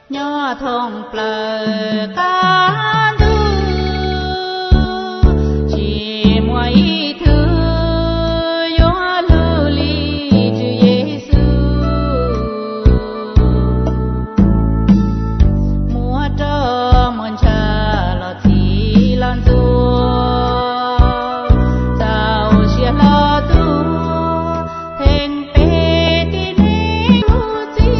Nyob thoob plaws qab ntuj, tsis muaj ib tug yuav hlub li Tswv Yexus. Muab roj muag ntsha los txhim los ntxuav, txaus siab hlo tuag theej peb tib neeg txuj ci.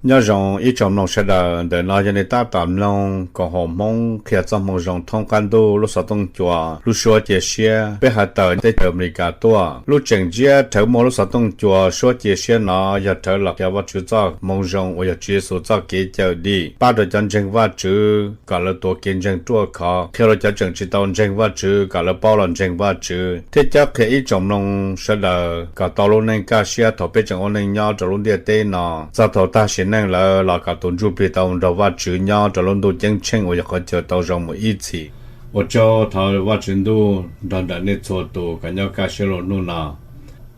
Nyob zoo ib tsoom mloog sawv daws, ntawm no yog nej tab tom mloog koom haum Hmoob qhia txoj moo zoo thoob qab ntuj lub xov tooj cua lub suab cia siab. Peb hais tawm teb chaws Amelikas tuaj, lub tseem ntsiab rhawv muaj lub xov tooj cua suab cia siab no yog rhawv los qhia Vajtswv txoj moo zoo uas yog Tswv Yexus txoj kev cawm dim, pab rau cov ntseeg Vajtswv kom lawv tuav kev ntseeg ruaj khov, qhia rau cov tseem tsis tau ntseeg Vajtswv kom lawv paub los ntseeg Vajtswv, thiab cob qhia ib tsoom mloog sawv daws kom tau lub neej kaj siab thaum peb tseem ua neej nyob rau lub ntiaj teb no, txog thaum tag sim neej lawm los kom tus ntsuj plig tau nrog Vajtswv nyob rau lub ntuj ceeb tsheej uas yog qhov chaw tau zoo mus ib txhis. Ua tsaug, thov Vajtswv ntuj nrog nraim nej txhua tus kom nyob kaj siab lug hnub no.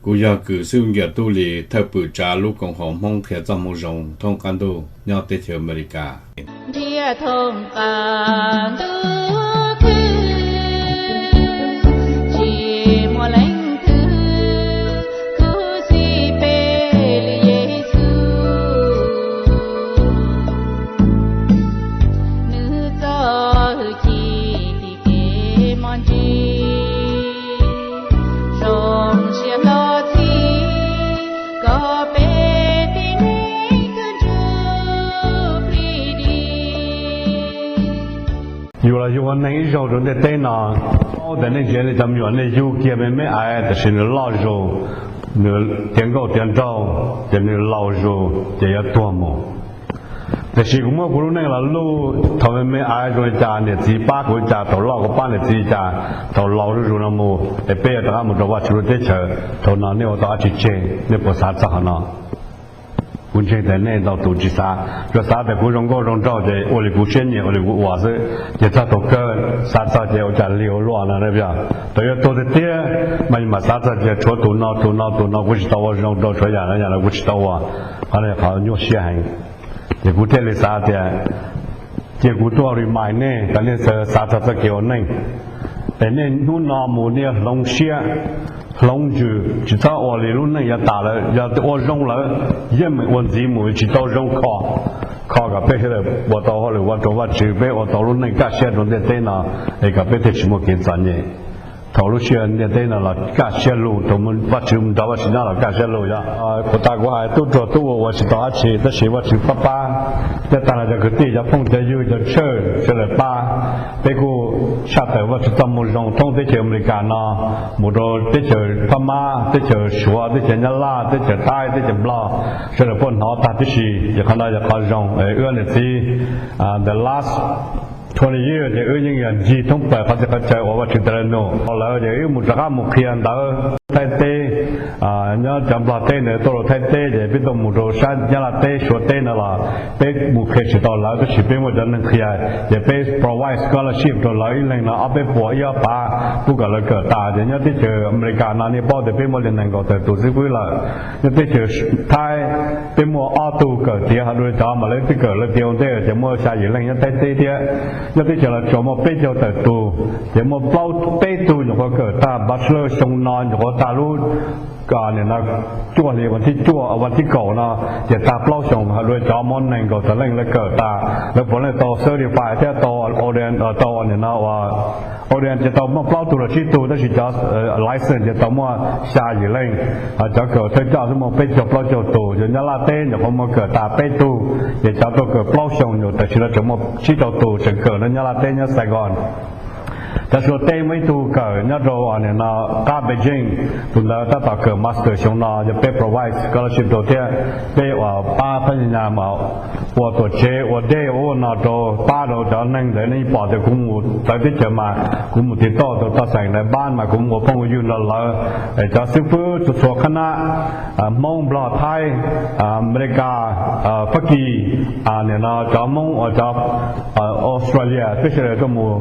Kuv yog Kws Xib Nkiam Tub Lis, thawj pwm tsav lub koom haum Hmoob qhia txoj moo zoo thoob qab ntuj nyob teb chaws Amelikas. Ntiaj thoob qab ntuj khwb, tsis muaj leej twg khuv xim peb li Yexus. Nws txoj hwj chim tim kev mos ntsis, zoo siab hlo txhim kom peb tib neeg kawg ntsuj plig dim. Yus los yug ua neeg ib zaug rau ntiaj teb no, paub tias nej ntsia nej cov me nyuam nej yug kiag me me aiv, tiam sis nws loj zus, nws tiav nkauj tiav nraug, ces nws laus zus ces yuav tuag mus. Tiam sis kuv muab kuv lub neej los luj, thaum me me aiv zoo li cas niam txiv pab kuv li cas, thaum loj kuv pab niam txiv li cas, thaum laus zuj zus no mus es peb yuav rov qab mus rau Vajtswv lub teb chaws. Thaum no nej ua tau dab tsi tseg, nej puas xav txog qhov no? Kuv ntseeg tias nej ntau tus tsis xav, tsuas xav tias kuv zoo nkauj zoo nraug ces ua li kuv siab nyiam ua li kuv ua xwb, ces txog thaum kawg xav txog ces ua cas lig ua luaj no. Thaum yuav tuag tiag tiag mas yus mam xav txog tias tshuav tus no tus no tus no kuv tsis tau ua zoo rau, tshuav yam no yam no kuv tsis tau ua. Qhov no yog qhov nyuaj siab heev. Ces kuv thiaj li xav tias cia kuv tuaj remind nej kom nej xav txog txoj kev ua neej. Es nej hnub no mus nej yuav hloov siab hloov ntsws, tsis txhob ua li lub neej yuav tas lawm. Yog ua zoo lawm yeej meem ua ntxiv mus, tsis tau zoo kho, kho kom peb sawv daws ua tau hauj lwm ua rau Vajtswv, peb ua tau lub neej kaj siab rau ntiaj teb no, es kom peb thiaj tsis muaj kev txom nyem. Thaum lub sij hawm ntiaj teb no los kaj siab lug, thaum Vajtswv nrog Vajtswv nyob los kaj siab lug. Yog kuv tas kuv hais tub ruag tub ua ua tsis tau dab tsi, tab sis Vajtswv pab pab, thiab tag los cov kwv tij cov phooj cov ywg cov church sawv daws pab. Peb kuj tshaj tawm Vajtswv txoj moo zoo thoob teb chaws Amelikas no mus rau teb chaws Phab Mab, teb chaws Suav, teb chaws Nyab Laj, teb chaws Thaib, teb chaws Nplog, sawv daws puaj hnov tag tib si. Ces qhov no yog qhov zoo. Wb niam txiv, the last twenty years ces wb yeej yog ncig thoob plaws qhov txhia qhov chaw uas Vajtswv tas lawv nug. Thaum lawv ces wb mus rov qab mus qhia ntawv Thaib teb, nyob cov Nplog teb ntawd tuaj rau Thaib teb ces peb tuaj mus rau sab Nyab Laj teb Suav teb no los peb mus qhia tsis tau lawv, tab sis peb muaj cov neeg qhia, ces peb provide scholarship rau lawv ib leeg no ob peb puas ib ob pav pub kom lawv kawm tas. Ces nyob teb chaws Amelikas no nej paub tias peb muaj li nees nkaum tawm tus xib fwb lawm. Nyob teb chaws Thaib peb muaj ob tug kawm tiav, ho dua li cov mas lawv twb kawm lawv tiav ua ntej ces muaj xya yim leej nyob Thaib teb thiab. Nyob teb chaws Los Tsuas muaj peb caug tawm tus, ces muaj plaub peb tug nyuam qhuav kawm tag bachelor xyoo no nyuam qhuav tag lub cuaj hli vas thib cuaj vas thib kaum no, ces tag plaub xyoo. Ho dua cov muaj nees nkaum tawm leej lawv kawm tas, lawv puav leej tau certify thiab tau ordain, tau nim no ua ordain ces tau muaj plaub tug los tsib tug, tab sis cov license ces tau muaj xya yim leej. Cov kawm thawj coj xwb muaj peb caug plaub caug tus. Yog Nyab Laj teb nyuam qhuav muaj kawm tas peb tug, ces cov tuaj kawm plaub xyoo nyuam tam sim no tseem muaj tsib rau tus tseem kawm nyob Nyab Laj teb nyob Saigon. Cov Suav teb muaj ib tug kawm nyob rau nim no qab Beijing, tus ntawd tab tom kawm master xyoo no, yog peb provide scholarship rau thiab peb uas pab phab nyas ua tuam tsev ua dej ua no rau pab rau cov neeg ntawd. Nej pom tias kuv mus txawv teb chaws mas kuv mus tiv tauj rau toj xeem ntawd pab mas kuv mus ua phooj ua ywg nrog lawv, cov xib fwb txhua txhua qhab nab, Hmoob Nplog Thaib, Amelikas, Fab Kis, nim no cov Hmoob uas cov Australia peb sawv daws tuaj mus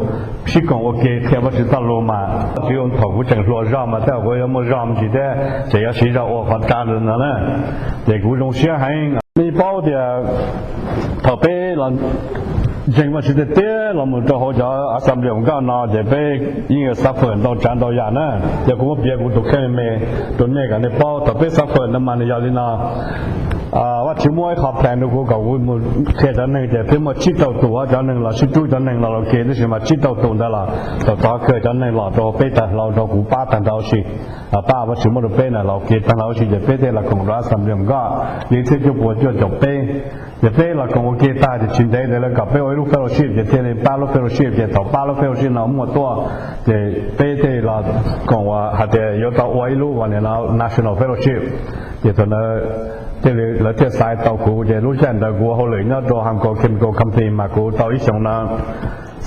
sib koom ua ke qhia Vajtswv txoj lus mas. Vajtswv thaum kuv tseem hluas zog mas tej zaum kuv yuav muaj zog me ntsis thiab ces yuav siv zog ua qhov kab no na. Ces kuv zoo siab heev. Yeej paub tias thaum peb los ntseeg Vajtswv tiag tiag los mus rau hauv cov Assembly of God no ces peb yeej suffer ntau tsav ntau yam na. Yog kuv muab piav kuv tus kheej me me rau nej kom nej paub thaum peb suffer no mas nws yog li no. Vajtswv muab ib qho plan rau kuv kom kuv mus qhia cov neeg ces peb muaj tsib rau tus cov neeg los sib rub cov neeg los ua ke tab sis mas tsib rau tus ntawd los tau tov kawg cov neeg los rau peb tag hlau rau kuv pab tag nrho huv si. Pab Vajtswv muab rau peb na los ua ke tag hlau huv si ces peb thiaj los koom rau Assembly of God li txhiab cuaj puas cuaj caum peb. Ces peb los koom ua ke tag ces tsis ntev ntawd lawv kom peb ua ib lub fellowship ces thiaj li pab lub fellowship ces thaum pab lub fellowship no muaj tuaj ces peb thiaj los koom ua hais tias yuav tau ua ib lub ua nim no national fellowship. Ces thaum ntawd thiaj li lawv thiaj xaiv tau kuv ces lub caij ntawd kuv ua hauj lwm nyob rau Hamco Chemical Company mas kuv tau ib xyoos no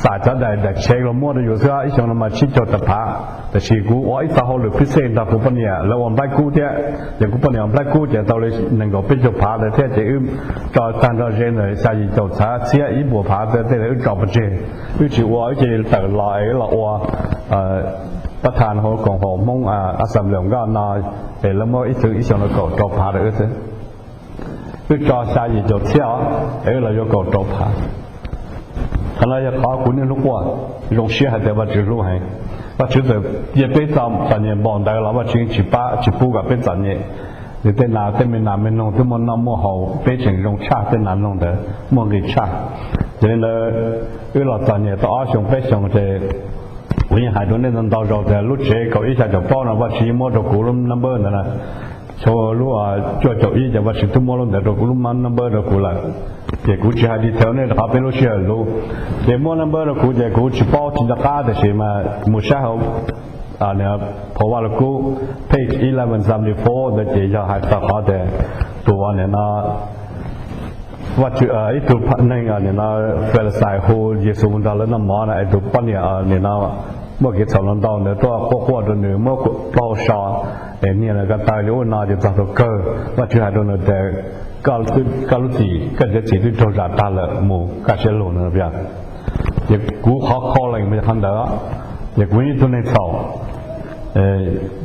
xam cov daim daim tsheb los muab rau yus xwb, ib xyoos no mas tsib caug tawm phav. Tab sis kuv ua ib txoj hauj lwm phib xej nrog kuv poj niam lawv ua nplaib kub thiab, ces kuv poj niam ua nplaib kub ces tau li nees nkaum peb caug phav ntawd thiab ces wb tso tag nrho ze ntawm xya yim caum txhav txhiab ib puas phav tej wb tso pov tseg. Wb tsis ua, wb cia li tawm los es wb los ua pab thas hauv koom haum Hmoob Assembly of God no, es lawv muab ib txwm ib xyoos no kaum rau phav rau wb xwb. Wb tso xya yim caum txhiab os, es wb los yuav kaum rau phav. Qhov no yog qhov kuv niaj hnub quaj, zoo siab hais tias Vajtswv hlub heev. Vajtswv txawm cia peb txom nyem npaum ntawd los Vajtswv yeej tsis pab tsis pub kom peb txom nyem. Nws tej nas tej me nas me noog twb muaj noj muaj haus, peb tseem zoo tshaj tej nas noog ntawd, muaj nqis tshaj. Yog li ntawd, wb los txom nyem tau ob xyoos peb xyoos ces kuv yeej hais rau nej ntau ntau zaus tias lub tsev kaum ib xya caum plaub no Vajtswv yeej muab rau kuv lub number ntawd na. Txog lub cuaj caum ib ces Vajtswv twb muab lub ntawd rau kuv, lub number rau kuv lawm. Ces kuv tsis hais detail nej rau qhov peb lub sij hawm luv. Ces muab number rau kuv ces kuv tsis paub tsis nco qab tiam sis mas mus saib hauv phau Vaj Lug Kub page eleven seventy four ntawd ces yog hais txog qhov tias tus nim no Vajtswv, ib tug neeg nim no Philistine hu Yexus mus nrog lawv noj mov na es tus poj niam nim no muaj kev txhaum los ntau ntawd tuaj quaj quaj rau nws, muab plaub hau so es niag lawv ko taw li ub no ces txog thaum kawg Vajtswv hais rau nws tias koj lub txim, koj cov txim twb raug zam tag lawm, mus kaj siab lug no. Ces kuv qhov calling mas yog qhov ntawd, ces kuv yeej ib tug neeg txhaum.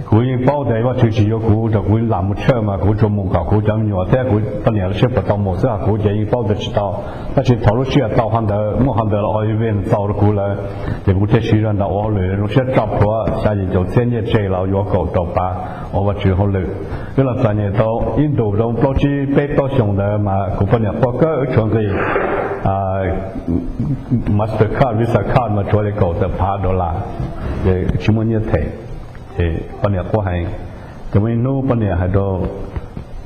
Kuv yeej paub tias Vajtswv tsis yuav kuv rau kuv lam mus church mas kuv tsuas mus kom kuv cov me nyuam thiab kuv poj niam lawv seb puas tau mus xwb, ho kuv ces yeej paub tias tsis tau. Tab sis thaum lub sij hawm tau qhov ntawd, muaj qhov ntawd los ua event txaus rau kuv lawm, ces kuv thiaj siv zog ntawm ua hauj lwm zoo siab tso plhuav xya yim caum txhiab nyiaj tseg los yuav kaum rau phav ua Vajtswv hauj lwm. Wb los txom nyem tau ib ntus rau plaub tsib peb plaub xyoos ntawd mas kuv poj niam quaj kawg wb tshuav nqi Master card, Visa card mas tshuav li kaum tawm phav dollar, ces tsis muaj nyiaj them, ces poj niam quaj heev. Ces muaj ib hnub poj niam hais rau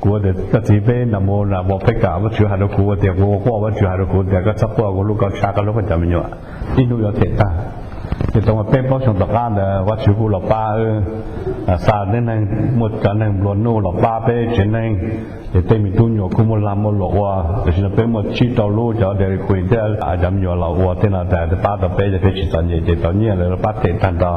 kuv tias koj txiv, peb nram mus nram Vajtswv hais rau kuv tias, kuv quaj Vajtswv hais rau kuv tias koj txhob quaj, kuv hlub koj tshaj, koj hlub koj cov me nyuam, ib hnub yuav them tag. Ces tau peb plaub xyoos tom qab ntawd Vajtswv kuj los pab wb xa tej neeg, muaj cov neeg nplua nuj los pab peb tsev neeg, ces tej me tub nyuam kuj muaj lag muaj luam ua. Tam sim no peb muaj tsib rau lub cov dairy queen thiab cov me nyuam los ua tej no tas pab tau peb ces peb tsis txom nyem ces tau nyiaj lawv pab them tag nrho.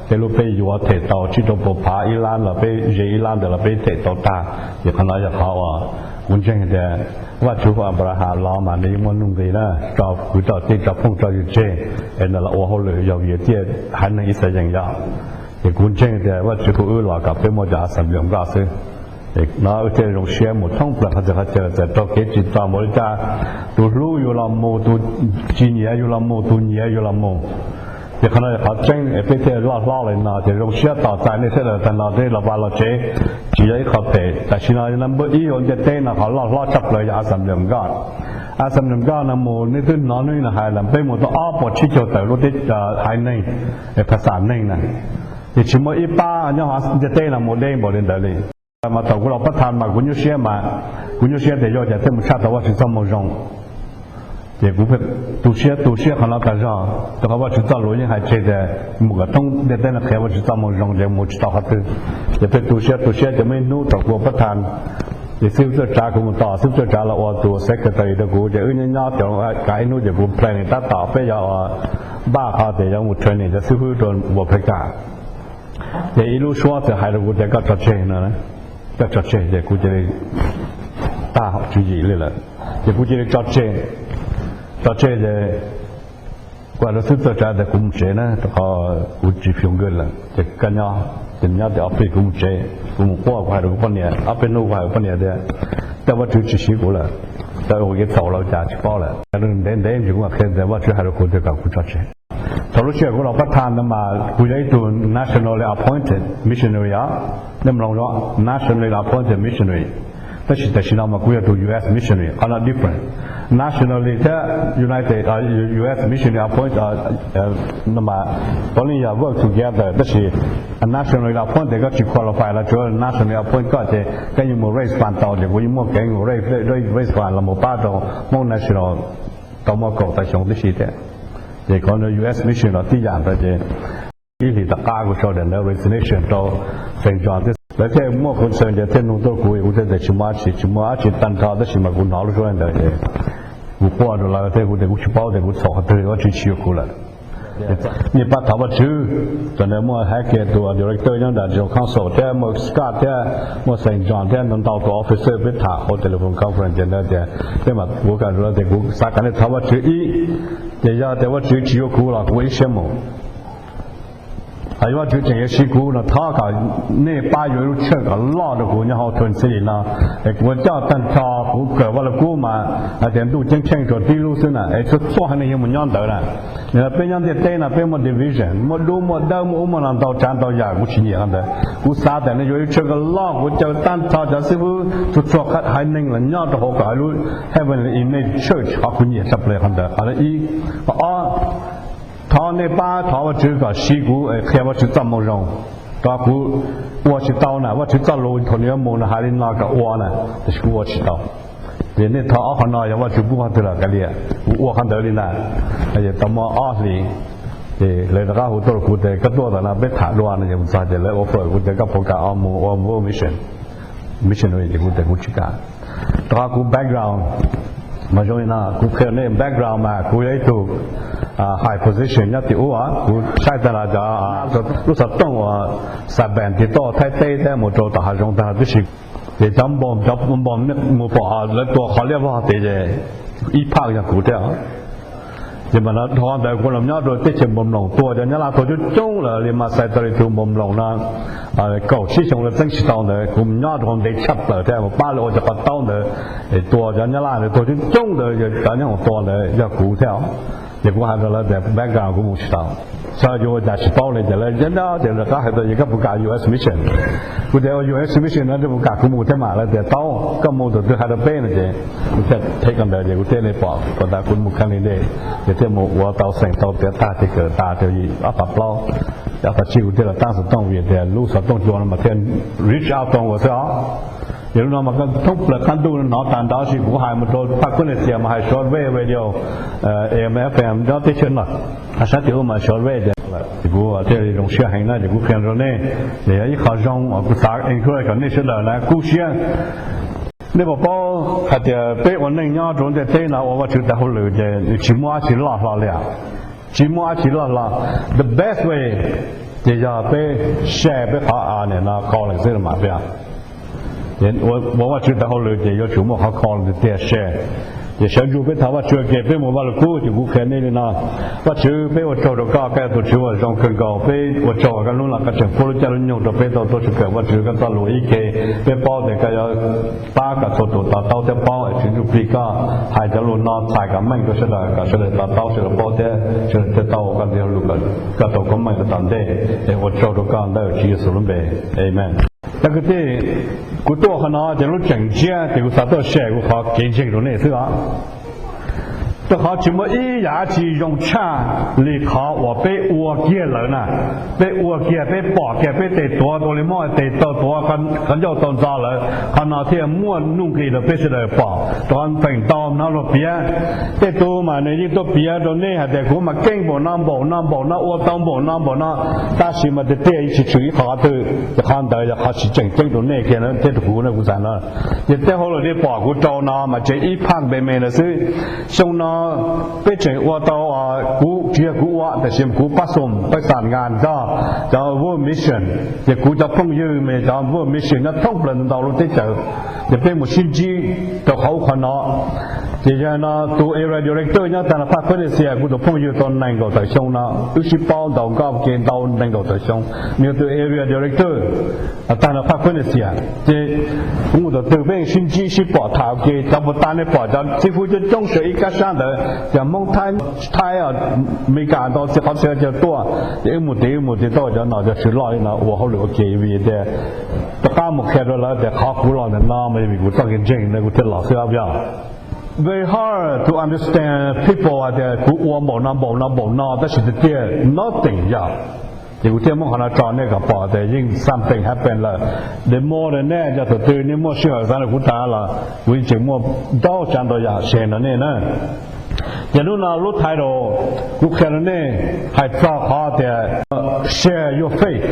Tej lub peb yuav them tau tsib rau puas phav ib lab los peb ze ib lab ntawd los peb them tau tag. Ces qhov no yog qhov uas kuv ntseeg tias Vajtswv hu Anplaham los mas nws yeej muaj nuj nqis na, tso kwv tso tij tso phooj tso ywg tseg es ntawm los ua hauj lwm yog vim tiaj haiv neeg Yixalayees yog. Ces kuv ntseeg tias Vajtswv hu wb los kom peb muaj cov Assembly of God xwb. No wb thiaj zoo siab mus thoob plaws qhov txhia qhov chaw, txawm raug kev tsim txom npaum li cas, tus hlub yus los mus, tus tsis nyiam yus los mus, tus nyiam yus los mus. Ces qhov no yog qhov tseeb es peb thiaj loj hlob li no. Ces zoo siab tos txais nej sawv daws tag no, nej los vaj los tsev tsis yog ib qho phem. Tam sim no nab npawb ib ua ntiaj teb no qhov loj hlob tshaj plaws yog Assembly of God. Assembly of God no mus nej twb hnov neeg no hais lawm, peb mus tau ob puas tsib caug tawm lub teb haiv neeg, phas xam neeg na, ces tsis muaj ib pab nyob hauv ntiaj teb no mus deb npaum li ntawd li. Mas thaum kuv los pab thas mas kuv nyuaj siab mas, kuv nyuaj siab tias yog cas thiaj mus tshaj tau Vajtswv txoj moo zoo. Ces kuv tu siab tu siab qhov no tas zog, rau qhov Vajtswv txoj lus yeej hais tseg tias mus kom thoob ntiaj teb no qhia Vajtswv txoj moo zoo, ces mus tsis tau qhov twg. Ces peb tu siab tu siab ces muaj ib hnub thaum kuv pab thas, ces xib hwb Txawj Tsav, kuv mus tos xib hwb Txawj Tsav los ua tus secretary rau kuv, ces wb nyob nyob ces kav ib hnub ces kuv plan tab tom peb yuav npaj qhov tias yuav mus training cov xib hwb rau Vajtswv kam. Ces ib lub suab txawm hais rau kuv tias koj tso tseg no, koj tso tseg, ces kuv cia li tag tswv yim li lawm, ces kuv cia li tso tseg. Tso tseg ces kuv hais rau xib hwb Txawj Tsav tias kuv mus tsev na, rau qhov kuv tsis feel good lawm, ces koj nyob, ces nyob tim office, kuv mus tsev. Kuv mus quaj, kuv hais rau kuv poj niam, ob peb hnub kuv hais kuv poj niam tias Tej Vajtswv tsis siv kuv lawm, txawm ua kev txhaum los cas tsis paub lawm. Ntev ntev ntsis kuv mam qhia tias Vajtswv hais rau kuv tias kom kuv tso tseg. Thaum lub sij hawm kuv los part time no mas kuv yog ib tug nationally appointed missionary os. Nej mloog zoo, nationally appointed missionary. Tab sis tam sim no mas kuv yog tus U S missionary, qhov no different. Nationally thiab United, U S missionary appoint, no mas, qhov li yog work together, tab sis nationally appoint ces koj tsis qualify los tsuav nationally appoint koj ces koj yeej mus raise fund tau, ces kuv yeej muaj kev mus raise, raise fund los mus pab rau Hmoob National tau muaj kaum tawm xyoo tib si thiab. Ces qhov U S mission los tib yam ntawd ces ib hlis tom qab kuv sau daim ntawv resignation rau Saint John thiab lawv thiaj muaj concern ces thiaj nug tuaj kuv, kuv thiaj tias tsis muaj dab tsi, tsis muaj dab tsi tag nrho, tab sis mas kuv hnov lub suab li ntawd ces kuv quaj rau lawv thiab kuv tias kuv tsis paub tias kuv txhaum qhov twg, Vajtswv tsis yuav kuv lawm. Nej pab thov Vajtswv. Thaum ntawd muaj Hackett tus director nyob nram regional council thiab muaj Scott thiab muaj Saint John thiab ntau ntau tus officer peb tham hauv telephone conference ces ntawd tias peb mam kuv kam tias kuv xav kom nej thov Vajtswv ib, ces yog tias Vajtswv tsis yuav kuv los kuv ib siab mus. Hos yog Vajtswv tseem yuav siv kuv no thov kom nej pab yuav ib lub church kom loj rau kuv nyob hauv Twin City no, es kuv coj tag nrho kuv kawm vaj lug kub mas hais tias ntuj ceeb tsheej tsuas tib lub xwb na, es txhua txhua haiv neeg yuav mus nyob ntawd na. Peb nyob ntiaj teb no peb muaj division, muaj dub muaj dawb, muaj ub muaj no ntau tsav ntau yam, kuv tsis nyiam qhov ntawd. Kuv xav tias nej yuav ib lub church kom loj, kuv caw tag nrho cov xib fwb txhua txhua haiv neeg los nyob rau hauv kom ib lub heavenly image church, qhov kuv nyiam tshaj plaws qhov ntawd, qhov ib. Qhov ob, thov nej pab thov Vajtswv kom siv kuv qhia Vajtswv txoj moo zoo, rau qhov kuv ua tsis tau na, Vajtswv txoj lus thaum nws yuav mus nws hais li no kom ua na, tiam sis kuv ua tsis tau. Ces nej thov ob qhov no, yog Vajtswv pub qhov twg los kav liam, kuv ua qhov ntawd li ntag. Tau muaj ob hlis, ces lawv rov qab hu tuaj rau kuv tias koj tuaj tom no peb tham dua no, ces kuv txog ces lawv offer kuv tias koj puas kam mus ua mission, missionary, ces kuv tias kuv tsis kam. Rau qhov kuv background mas zoo li no, kuv qhia nej background mas kuv yog ib tug high position nyob tim ub, kuv saib tag los cov lub xov tooj uas xa pem tiv toj Thaib teb thiab mus rau tom hav zoov tag los tib si. Ces cov npog, cov npog mus pom lawv tua qhov liab vog tid ces ib phaj yog kuv thiab. Ces mas dhau ntawd kuv los nyob rau teb chaws npog mloog, tua cov Nyab Laj tua coob coob lawm li mas xais tau li tus npog mloog no kaum tsib xyoo lawv txeeb tsis tau ntawd, kuv mus nyob rau ntev tshaj plaws thiab mus pab lawv ua cov qhov taub ntawd, tua cov Nyab Laj ntawd tua coob coob ntawd, cov nyob hoom tua ntawd yog kuv thiab. Ces kuv hais rau lawv tias background kuv mus tsis tau, xyov yuav ua cas tsis paub li, ces lawv nyob nyob ces lawv rov qab hais tias koj puas kam U S mission. Kuv tias ua U S mission no puas kam kuv mus thiab mas, lawv tias tau, koj mus tus twg hais rau peb no, ces kuv thiaj them koj ntawd ces kuv thiaj li pom kom tas kuv mus candidate, ces thiaj mus ua tau xeem tau tiav tag ces kawm tas rau yim ob phav plaub, ob phav tsib kuv thiaj los tab xov tooj vim tias lub xov tooj cua no mas thiaj reach out to ua xwb os. Ces lub no mas thoob plaws qab ntuj hnov tag nrho, sis kuv hais mus rau Phaj Kub Nes Xias mas hais short wave radio, A M F M nyob teb chaws no, hais sab tim ub mas short wave. Ces kuv thiaj li zoo siab heev na, ces kuv qhia rau nej, ces yog ib qho zoo uas kuv xav encourage kom nej sawv daws na kub siab. Nej puas paub hais tias peb ua neej nyob rau ntiaj teb no ua Vajtswv tes hauj lwm ces nws tsis muaj dab tsi loj hlo li. Tsis muaj dab tsi loj hlo. The best way ces yog peb share peb qhov no calling xwb mas peb ua Vajtswv tes hauj lwm ces yuav tsum muaj qhov calling tiag tiag share. Ces sawv ntsug peb thov Vajtswv ke peb mus vaj lug kub, ces kuv qhia nej li no. Vajtswv, peb ua tsaug rau koj, koj yog tus Tswv uas zoo kawg nkaus, peb ua tsaug koj hnub no koj tseem pub lub caij lub nyoog rau peb tau tuaj tshwm kawm Vajtswv koj txoj lus ib ke. Peb paub tias koj yuav pab kom txhua tus to taub thiab paub, Tswv Ntuj Plig koj hais cov lus no txhais kom meej rau sawv daws, kom sawv daws to taub, sawv daws paub thiab sawv daws thiaj tau ua koj tes hauj lwm, koj tau koob meej rau tom ntej. Es ua tsaug rau koj ntawm Tswv Yexus lub npe, amen. Cov kwv tij, kuv tuaj qhov no ces lub tseem ntsiab ces kuv xav tuaj share kuv qhov kev ntseeg rau nej xwb os. Rau qhov tsis muaj ib yam dab tsi zoo tshaj li qhov uas peb ua kiag lawm na, peb ua kiag, peb pom kiag, peb tes tuav ua li Hmoob tes tau tuav, qhov ncauj tau ntxo lawm, qhov no thiaj muaj nuj nqis rau peb sawv daws pom. Rau qhov feem ntau hnov luag piav, tej tug mas nws yeej tuaj piav rau nej hais tias kuv mas keej npaum no npaum no npaum no, ua tau npaum no npaum no, tab sis mas tiag tiag tsis tshwm ib qho qhov twg. Ces qhov ntawd yog qhov tsis tseem ceeb rau nej kiag thiab rau kuv na, kuv xav no. Ces tej hauj lwm nej pom kuv rau no mas tseem ib phaj npe me ntawd xwb. Xyoo no peb tseem ua tau, kuv tsis yog kuv ua, tab sis kuv pab xum pab xam nkas nrog cov World Mission, ces kuv cov phooj ywg mas cov World Mission nyob thoob plaws ntau lub teb chaws, ces peb mus sib ntsib rau qhov ub qhov no. Ces yog no tus area director nyob tag nrho Pakistan, kuv tus phooj ywg tau nees nkaum tawm xyoo no, wb sib paub ntaus nkoj ke ntau nees nkaum tawm xyoo, nws yog tus area director tag nrho Pakistan. Ces kuv mus thaum twg peb sib ntsib sib pom tham ua ke, cov puas tas nej pom cov xib fwb coob coob sawv ib kab sab ntawd, cov Hmoob Thaib, Thaib, Amelikas ntau txiv qhov txhia cov tuaj, ces wb mus tid wb mus tid tuaj cov nom cov tswv loj li no ua hauj lwm ua ke vim tias rov qab mus qhia rau lawv tias qhov kuv los ntawm no mas yog vim kuv txoj kev ntseeg ntawd kuv thiaj los xwb ob yog. Very hard to understand people hais tias kuv ua npaum no npaum no npaum no tab sis tiag tiag nothing yog. Ces kuv thiaj muab qhov no tso nej kom pom tias yeej something happen lawm. The more the nej yog thaum twg nej muaj sij hawm xav rau kuv tas los kuv yeej tseem muaj ntau tsav ntau yam share rau nej na. Ces hnub no lub title kuv qhia rau nej hais txog qhov tias share your faith.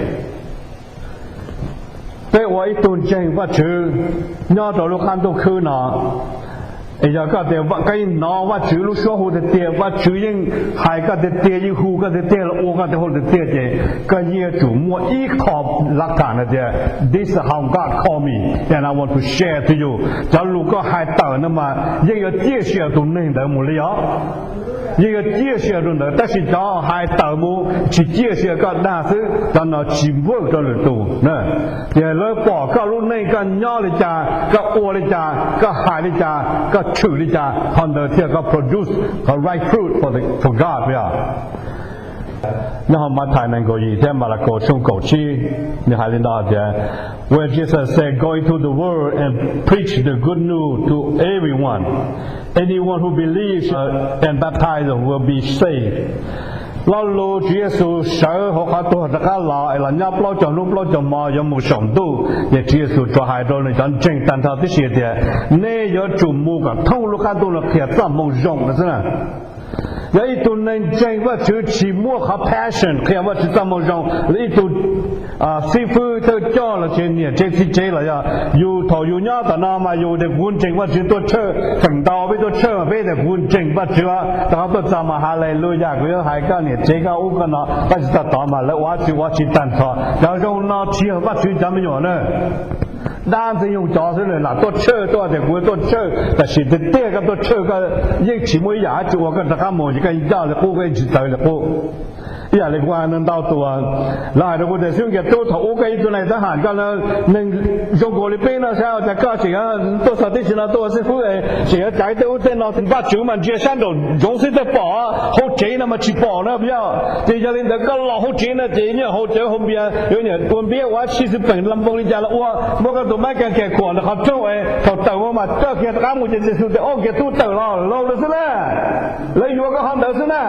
Peb ua ib tug ntseeg Vajtswv nyob rau lub qab ntuj khwb no, es yog koj tias koj yeej hnov Vajtswv lub suab hu tiag tiag, Vajtswv yeej hais koj tiag tiag, yeej hu koj tiag tiag los ua koj tiag hauj lwm tiag tiag ces koj yeej yuav tsum muaj ib qho lav kam no tias this is how God call me and I want to share to you. Cov lus koj hais tawm no mas yeej yuav ciaj sia tus neeg ntawd mus li os. Yeej yuav ciaj sia rau ntawd tab sis cov hais tawm mus tsis ciaj sia koj dag xwb, cov no tsis work rau lwm tus. Ces lawv pom koj lub neej koj nyob li cas, koj ua li cas, koj hais li cas, koj tshwm li cas, qhov ntawd thiaj koj produce qhov right fruit for God yog. Nyob hauv Mathais nees nkaum yim thiab Malakaus tshooj kaum tsib, nws hais li no tias, where Jesus said, go into the world and preach the good news to everyone. Anyone who believes and baptized will be saved. Lo lus Tswv Yexus sawv hauv qhov tuag rov qab los es los nyob plaub caug hnub plaub caug hmo yuav mus saum ntuj, ces Tswv Yexus tsuas hais rau nws cov ntseeg tag nrho tib si tias, nej yuav tsum mus kom thoob lub qab ntuj no qhia txoj moo zoo no xwb na. Yog ib tug neeg ntseeg Vajtswv tsis muaj qhov passion qhia Vajtswv txoj moo zoo, ib tug xib fwb thawj coj los tsev niam tsev txiv tsev los yog yus thaum yus nyob tom no mas yus tias kuv ntseeg Vajtswv tuaj church feem ntau peb tuaj church mas peb tias kuv ntseeg Vajtswv, rau qhov tuaj txog mas haleluya kuv yuav hais koj niam tsev koj ub koj no, tab sis txog tod mas lawv ua tsis ua tsis tag nrho. Cov zoo no tsis yog Vajtswv cov me nyuam na. Dab ntxwg nyoog cov xwb lam tuaj church tuaj tias kuv tuaj church, tab sis tiag tiag koj tuaj church koj yeej tsis muaj ib yam dab tsi ua koj rov qab mus ces koj yeej coj li qub koj yeej tsis txawv li qub. Ib yam li kuv ntau tus, lawv hais rau kuv tias xib hwb Nkias Tub thaum ub koj ib tug neeg tab ham koj neeg zoo nkaus li peb no saib ua cas koj tseem tuaj txog tib si no tuaj ua xib fwb tseem yuav caiv tej ub tej no, Vajtswv mas ntsia sab nraum zoov xwb tej pom, hauv tsev no mas tsis pom na yog. Ces yog li ntawd koj los hauv tsev no ces nyiaj hauv cawv hauv npias yuav niam ua npiab ua dab tsi xwb peem la npoo li cas los ua, muab koj tus mab kas kas khuam ntawm qhov rooj es thaum tawm mus mas coj kiag rov qab mus ces Tswv Yexus tias, o Nkias Tub tawm los laus lawm xwb na, lawv yuav koj qhov ntawd xwb na.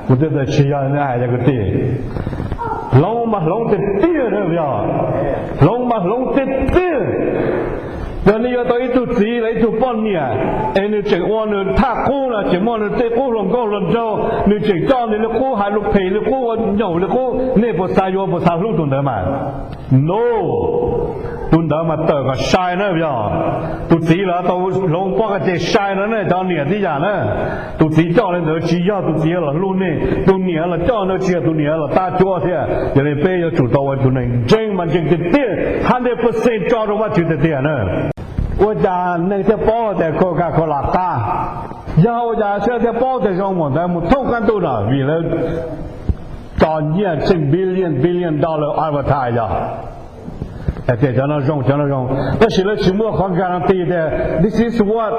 Kuv twb tias tsis yog, hais yog kwv tij, hloov mas hloov tiag tiag na yog, hloov mas hloov tiag tiag. Yog nej yuav tau ib tug txiv los ib tug poj niam es nws tseem ua nws thaj qub no, tseem muaj nws tej qub hluas nkauj hluas nraug, nws tseem coj nws li qub, hais lus phem li qub, ua nyaum li qub, nej puas xav yuav puas xav hlub tus ntawd mas? No, tus ntawd mas tawm kom sai na yog. Tus txiv los tau hloov pob koj ces sai no ne, cov niam tib yam na. Tus txiv coj li ntawd tsis yog tus txiv los hlub nej, tus niam los coj ntawd tsis yog tus niam los tab cuab thiab. Yog li peb yuav tsum tau ua tus neeg ntseeg mas ntseeg tiag tiag, hundred percent tso rau Vajtswv tiag tiag na. Ua cas neeg thiaj paub tias Coca-Cola qab? Yog ua cas sawv daws thiaj paub tias zoo mus ntawd mus thoob qab ntuj no? Vim lawv tso nyiaj txheej billion billion dollar advertise yog tias cov no zoo, cov no zoo, tab sis lawv tsis muaj qhov guarantee tias this is what,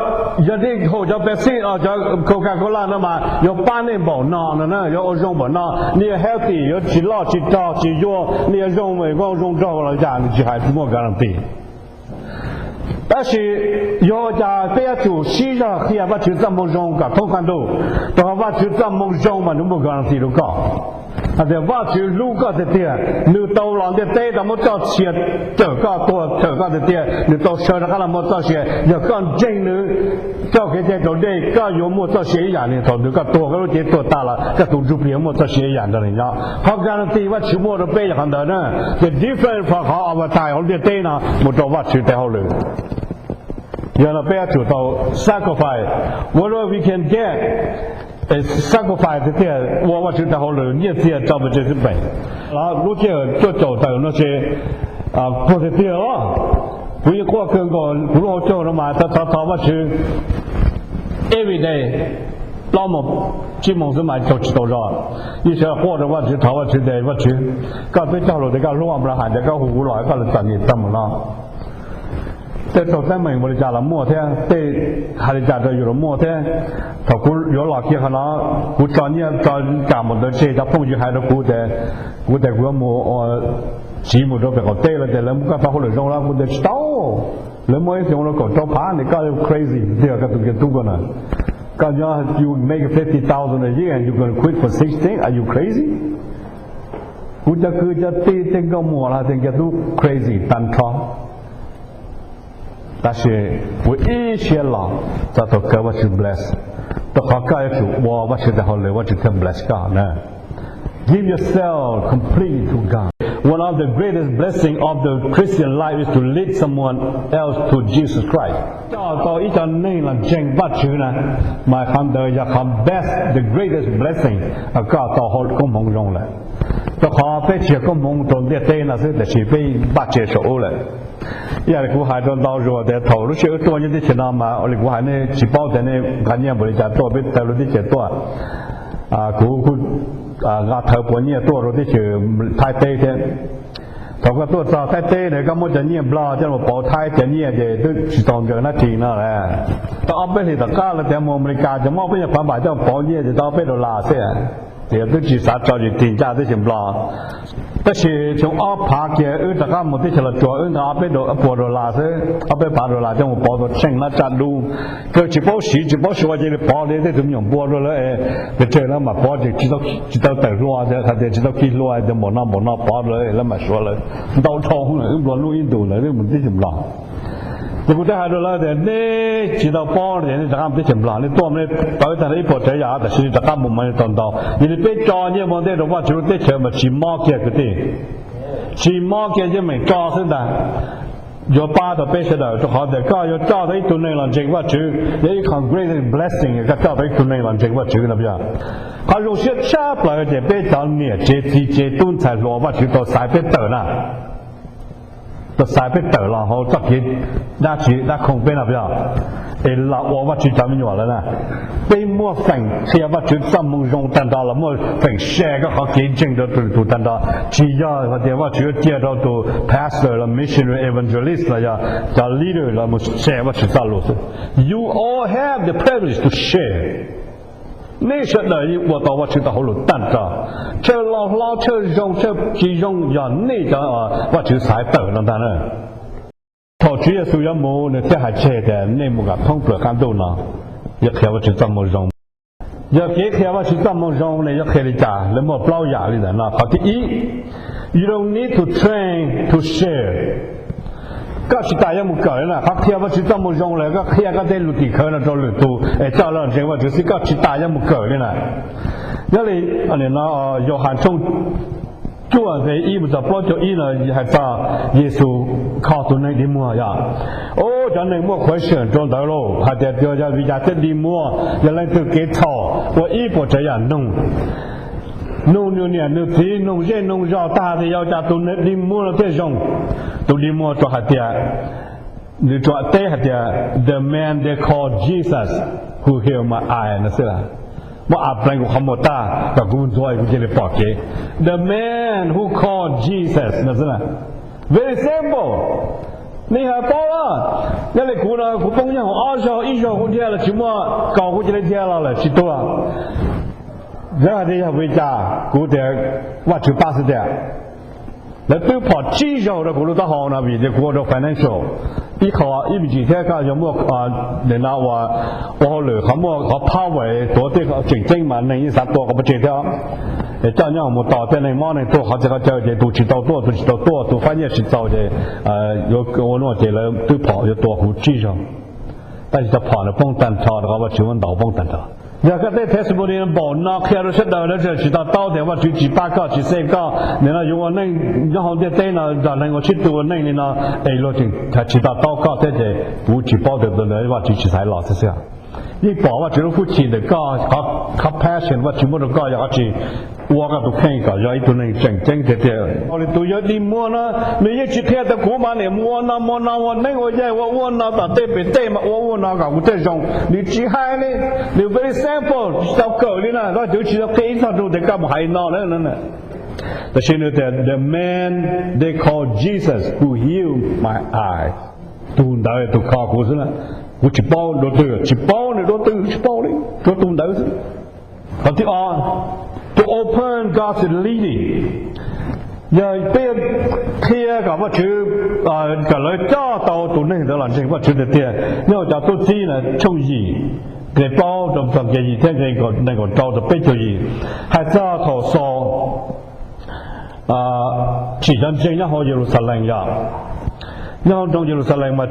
yog nej haus cov Pepsi, cov Coca-Cola no mas yuav pab nej npaum no no na, yuav ua zoo npaum no, nej yuav healthy, yuav tsis loj tsis rog tsis yuag, nej yuav zoo nkauj zoo nraug los yam, nws tsis hais, tsis muaj guarantee. Tab sis yog ua cas peb yuav tsum sib zog qhia Vajtswv txoj moo zoo kom thoob qab ntuj, rau qhov Vajtswv txoj moo zoo mas nws muaj guarantee rau koj. Hais tias Vajtswv hlub koj tiag tiag, nws tau los ntiaj teb tau muab txoj sia cawm koj tuag, cawm koj tiag tiag, nws tau sawv rov qab los muaj txoj sia, yog koj ntseeg nws, coj kev cai raus dej, koj yuav muaj txoj sia ib yam li thaum ntawd koj tuag, koj lub cev tuag tas los koj tus ntsuj plig yuav muaj txoj sia ib yam nrog nws nyob. Qhov guarantee Vajtswv muaj rau peb yog qhov ntawd na. Ces different from qhov advertise hauv ntiaj teb no mus rau Vajtswv tes hauj lwm. Yog no peb yuav tsum tau sacrifice whatever we can get, sacrifice tiag tiag ua Vajtswv tes hauj lwm nyiaj txiag tso pes tsawg xwb pem. Lub sij hawm cuaj caum tawm no ces puag tiag tiag os. Kuv yeej quaj kawg nkaus kuv lub hauv caug no mas thov thov Vajtswv Every day, plaub moos tsib moos xwb mas raug tsis tau zog. Yeej sawv quaj rau Vajtswv, thov Vajtswv tias, Vajtswv, koj twb cog lus tias koj hlub Anplahas, tias koj hu kuv los koj lawv txom nyem txog mus no. Tej raug teeb meem npaum li cas los muaj thiab, tej hais li cas rau yus los muaj thiab. Thaum kuv yuav los kiag qhov no, kuv tso nyiaj tso kam mus ntawd tseg, cov phooj ywg hais rau kuv tias, kuv tias kuv yuav mus tsiv mus rau pem qaum teb lawm, tias lawv muab koj tau hauj lwm zoo los, kuv tias tsis tau. Lawv muab ib xyoos rau kaum rau phav ne, koj crazy tiag, koj tus nkiag tub ko na. Koj nyob, you make fifty thousand a year and you gonna quit for sixteen? Are you crazy? Kuv cov kwv cov tij tej nkauj muam los tias nkiag tub crazy tag nrho. Tab sis kuv ib siab los txog thaum kawg Vajtswv bless, rau qhov koj yuav tsum ua Vajtswv tes hauj lwm Vajtswv thiaj bless koj na. Give yourself completely to God. One of the greatest blessing of the Christian life is to lead someone else to Jesus Christ. Coj tau ib co neeg los ntseeg Vajtswv na, mas qhov ntawd yog qhov best, the greatest blessing, koj tau hauv koob hmoov zoo lawm. Rau qhov peb tsis yog koob hmoov rau ntiaj teb no xwb, tiam sis peb npaj tseg saum ub lawm. Ib yam li kuv hais rau ntau zaus tias thaum lub sij hawm wb tuaj nyob teb chaws no mas li kuv hais, nej tsis paub tias nej nqa nyiaj npaum li cas tuaj peb tawg lub teb chaws tuaj. Kuv kuj nqa thawv puas nyiaj tuaj rau teb chaws Thaib teb thiab. Thaum koj tuaj txog Thaib teb na, koj muab cov nyiaj Nplog coj los pauv Thaib cov nyiaj ces twb tsis tau nkaus nab ris no lawm. Tau ob peb hlis tom qab lawv tias mus Amelikas ces muab peb nyuag phav npam coj pauv nyiaj ces tau ob peb dollar xwb. Ces twb tsis xav tso zis tig ncaj teb chaws Nplog. Tab sis xyoo ob phav kiag wb rov qab mus teb chaws Los Tsuas, wb nqa ob peb puas dollar xwb, ob peb phav dollar coj mus pauv tau tsheej hnab tsaj dub. Kawg tsis paub siv tsis paub suav cia li pauv li tej tus me nyuam npua rau lawv, pes tsawg lawv mam pauv ces tsis tau tawm hlua, hais tias tsis tau khi hlua, tias npaum no npaum no pauv lawv, lawv mam suav lawv. Ntau dhau lawm, wb nplua nuj ib ntus ntawd wb mus teb chaws Nplog. Ces kuv twb hais rau lawv tias nej tsis tau paub ces nej rov qab mus teb chaws Nplog, nej tuaj nej pauv tag ib puas tsav yam tab sis nej rov qab mus mas nej tau ntau. Yog li peb tso nyiaj ua ntej rau Vajtswv lub teb chaws mas tsis mob kiag kwv tij, tsis mob kiag, yeej meem tso xwb ntag. Yuav pab tau peb sawv daws, rau qhov tias koj yuav coj tau ib tug neeg los ntseeg Vajtswv yog ib qho great blessing, koj coj tau ib tug neeg los ntseeg Vajtswv no yog qhov zoo siab tshaj plaws. Ces peb cov niam tsev txiv tsev tub ntxhais hluas Vajtswv tau xaiv peb tawm na, tau xaiv peb tawm los hauv txoj kev dab tsi dab khoom peb no yog, es los ua Vajtswv cov me nyuam lawm na. Peb muaj feem qhia Vajtswv txoj moo zoo tag nrho los muaj feem share koj qhov kev ntseeg rau tus tag nrho. Tsis yog hais tias Vajtswv yuav cia rau tus pastor los missionary evangelist los yog cov leader los mus share Vajtswv txoj lus xwb. You all have the privilege to share. Nej sawv daws yeej ua tau Vajtswv tau hauj lwm tag nrho. Tsawg laus hlob, tsawg zoo, tsawg tsis zoo, yog nej cov Vajtswv xaiv tawm no ntag na. Thaum Tswv Yexus yuav mus nws thiaj hais tseg tias nej mus kom thoob plaws qab ntuj no, yuav qhia Vajtswv txoj moo zoo. Yog kev qhia Vajtswv txoj moo zoo ne yuav qhia li cas? Lawv muaj plaub yam li ntawm no. Qhov thib ib, you don't need to train to share. Koj tsis tas yuav mus kawm li na. Qhov qhia Vajtswv txoj moo zoo lawm koj qhia koj tej lus tim khawv no rau lwm tus es coj los ntseeg Vajtswv xwb, koj tsis tas yuav mus kawm li na. Nyob li no, Yauhas tshooj cuaj nqe ib mus txog plaub caug ib no hais txog Yexus kho tus neeg dig muag yog. Ub, cov neeg muaj question rau ntawd lauj, hais tias yog vim cas thiaj dig muag, yog leej twg kev txhaum ua ib puas tsav yam nug, nug nws niam nws txiv, nug zej nug zog tag tias yog cas tus neeg dig muag no thiaj zoo. Tus dig muag tsuas hais tias, nws tsuas teb hais tias, the man they call Jesus who healed my eye no xwb. Muab a pleev kuv qhov muag tag kom kuv ntxuav kuv cia li pom kev. The man who called Jesus no xwb. Very simple. Nej hais paub, nyob li kuv no kuv poob nyob hauv ob zaug ib zaug kuv dhia los tsis muaj, kaus kuv cia li dhia los lawm tsis tuag. Lawv hais tias yog vim li cas, kuv tias Vajtswv pab xwb tiag. Lawv twb phom tsib zaug rau kuv lub taub hau no vim tias kuv ua rau financial. Ib qho ib me ntsis thiab koj yog muaj, nim no ua, ua hauj lwm qhov muaj qhov power tuav tej tseem ceeb mas neeg yeej xav tua koj pov tseg thiab. Coj nyob mus tos tej neeg mob neeg tuag qhov txhia qhov chaw ces tus tsis tau tuaj, tus tsis tau tuaj, tus fab nyiaj tsis txaus ces yuav ua nuav ces lawv twb phom yuav tua kuv tsib zaug. Tab sis cov phom no poob tag nrho rau qhov Vajtswv muab ntaus poob tag nrho. Yog koj tej testimony npaum no qhia rau sawv daws lawv tsis to taub tias Vajtswv tsis pab koj tsis save koj, nim no yuav ua neej nyob hauv ntiaj teb no nrog neeg ua sib tw ua neej li no, es luag tseem tsis to taub koj thiab ces kuv tsis paub tias tus ntawd Vajtswv tsis xaiv los xwb xwb. Yeej pom Vajtswv lub hwj chim ntawm koj, qhov compassion Vajtswv muab rau koj yog qhov tsis ua koj tus kheej kom yog ib tug neeg tseem ceeb tiag tiag. Tus yawg dig muag no, nws yeej tsis qhia tias kuv mas niam mus ua no ua no ua neeb ua yaig ua ua no tom tej pem tej mas ua ua no kom kuv thiaj zoo. Nws tsis hais li. Nws very simple, tsis tau kawm li na. Vajtswv tsis tau qhia ib txog rau tias koj mus hais no na. Tab sis nws tias the man they call Jesus who healed my eyes, tus ntawd tus kho kuv xwb na. Kuv tsis paub dua twg, tsis paub nws dua twg, tsis paub li, tsuas tus ntawd xwb. Qhov thib ob, to open God's leading, yog peb qhia kom Vajtswv, kom lawv coj tau tus neeg ntawd los ntseeg Vajtswv tiag tiag. Nyob hauv cov tub txib na tshooj yim, nqe plaub rau txog nqe yim thiab nqe nees nkaum rau rau peb caug yim, hais txog thaum Xaus tsim cov ntseeg nyob hauv Yeluxalees yog, nyob hauv nroog Yeluxalees mas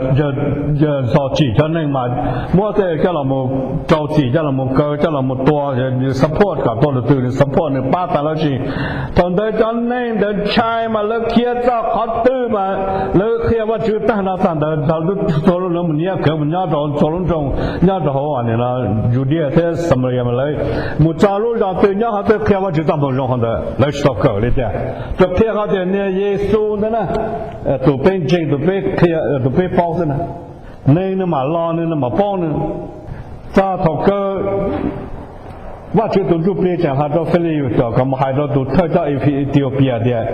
Xaus tsim cov neeg mas muab tej coj los mus rau txim, coj los mus kaw, coj los mus tua, nws support kom tua tus twg nws support nws pab tas lawv tsis. Thaum ntawd cov neeg ntawd ntshai mas lawv khiav txog qhov twg mas lawv qhia Vajtswv tag nrho txog ntawd, txhua lub nroog mus nyiam kawg mus nyob rau txhua lub nroog nyob rau hauv Judia thiab Samaria mas lawv mus txog lub zos twg nyob qhov twg qhia Vajtswv txoj moo zoo qhov ntawd, lawv tsis tau kawm li tiag. Tsuas qhia qhov tias niag Yexus ntawd na, tus peb ntseeg, tus peb qhia, tus peb paub xwb na. Neeg nws mam los nws, nws mam paub nws. Txog thaum kawg Vajtswv tus Ntsuj Plig tseem hais rau Filiyus kom mus hais rau tus thawj coj Ethiopia tias,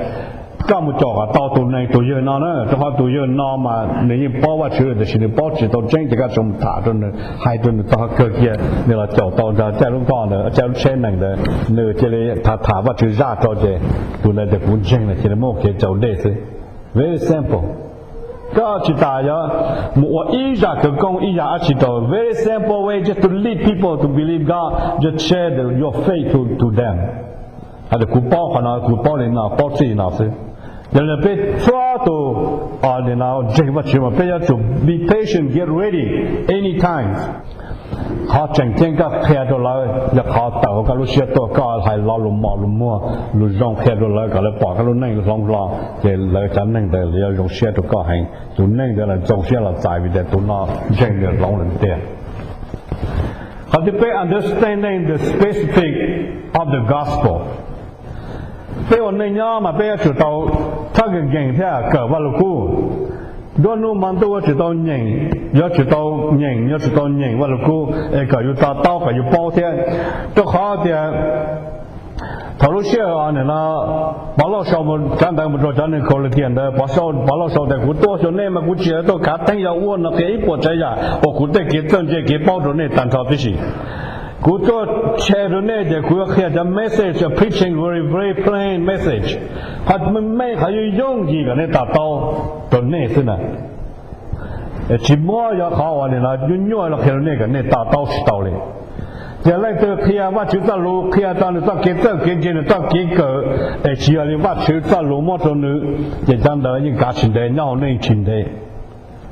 koj mus caum kom tau tus neeg tus yawg no na, rau qhov tus yawg no mas nws yeej paub Vajtswv tiam sis nws paub tsis tau tseeb ces koj tsuas mus tham rau nws, hais rau nws txog qhov kawg kiag nws los caum tau ntawd caij lub nkoj ntawd, caij lub tsheb nees ntawd, nws cia li tham tham Vajtswv zaj rau ces tus ntawd tias kuv ntseeg no cia li muab ua kev tsaus dej xwb. Very simple. Koj tsis tas yuav mus ua ib zaj khawv koob ib yam dab tsi rau, very simple way just to lead people to believe God, just share the, your faith to, to them. Hais tias kuv paub qhov no, kuv paub li no, paub txij no xwb. Yog li peb txhua tus nim no ntseeg Vajtswv mas peb yuav tsum be patient, get ready anytime. Qhov tseem ceeb koj qhia rau lawv yog qhov tawm hauv koj lub siab tuaj, koj hais lo lus mos lus muag lus zoo qhia rau lawv kom lawv pom koj lub neej hloov hlo, ces lawv cov neeg ntawd yuav zoo siab rau koj heev. Tus neeg ntawd los zoo siab los txais vim tias tus no ntseeg nws hloov lawm tiag. Qhov thib peb, understanding the specific of the gospel. Peb ua neej nyob mas peb yuav tsum tau txhob nkees nkees thiab kawm Vaj Lug Kub. Nruab hnub hmo ntuj yuav tsum tau nyeem, yuav tsum tau nyeem, yuav tsum tau nyeem Vaj Lug Kub es kom yus to taub kom yus paub thiab. Rau qhov tias thaum lub sij hawm no Pov Lauj sau cov ntawd mus rau cov neeg Kaus Lis Tias ntawd, Pov Lauj sau tias kuv tuaj xyuas nej mas kuv tsis yog tuaj khav theeb, yog ua no qhia ib puas tsav yam uas kuv tej kev txawj ntse kev paub rau nej tag nrho tib si. Kuv tuaj share rau nej ces kuv yuav qhia cov message, preaching very, very plain message, qhov meej meej, qhov yooj yooj yim kom nej to taub rau nej xwb na. Tsis muab yog qhov uas nim no nyuaj nyuaj los qhia rau nej kom nej to taub tsis tau li. Ces leej twg qhia Vajtswv txoj lus, qhia txog nws txoj kev txawj kev ntse, nws txoj kev kawm, es tsis yog li Vajtswv txoj lus muab rau nws, ces cov ntawd yeej kav tsis ntev, nyob hauv nej tsis ntev.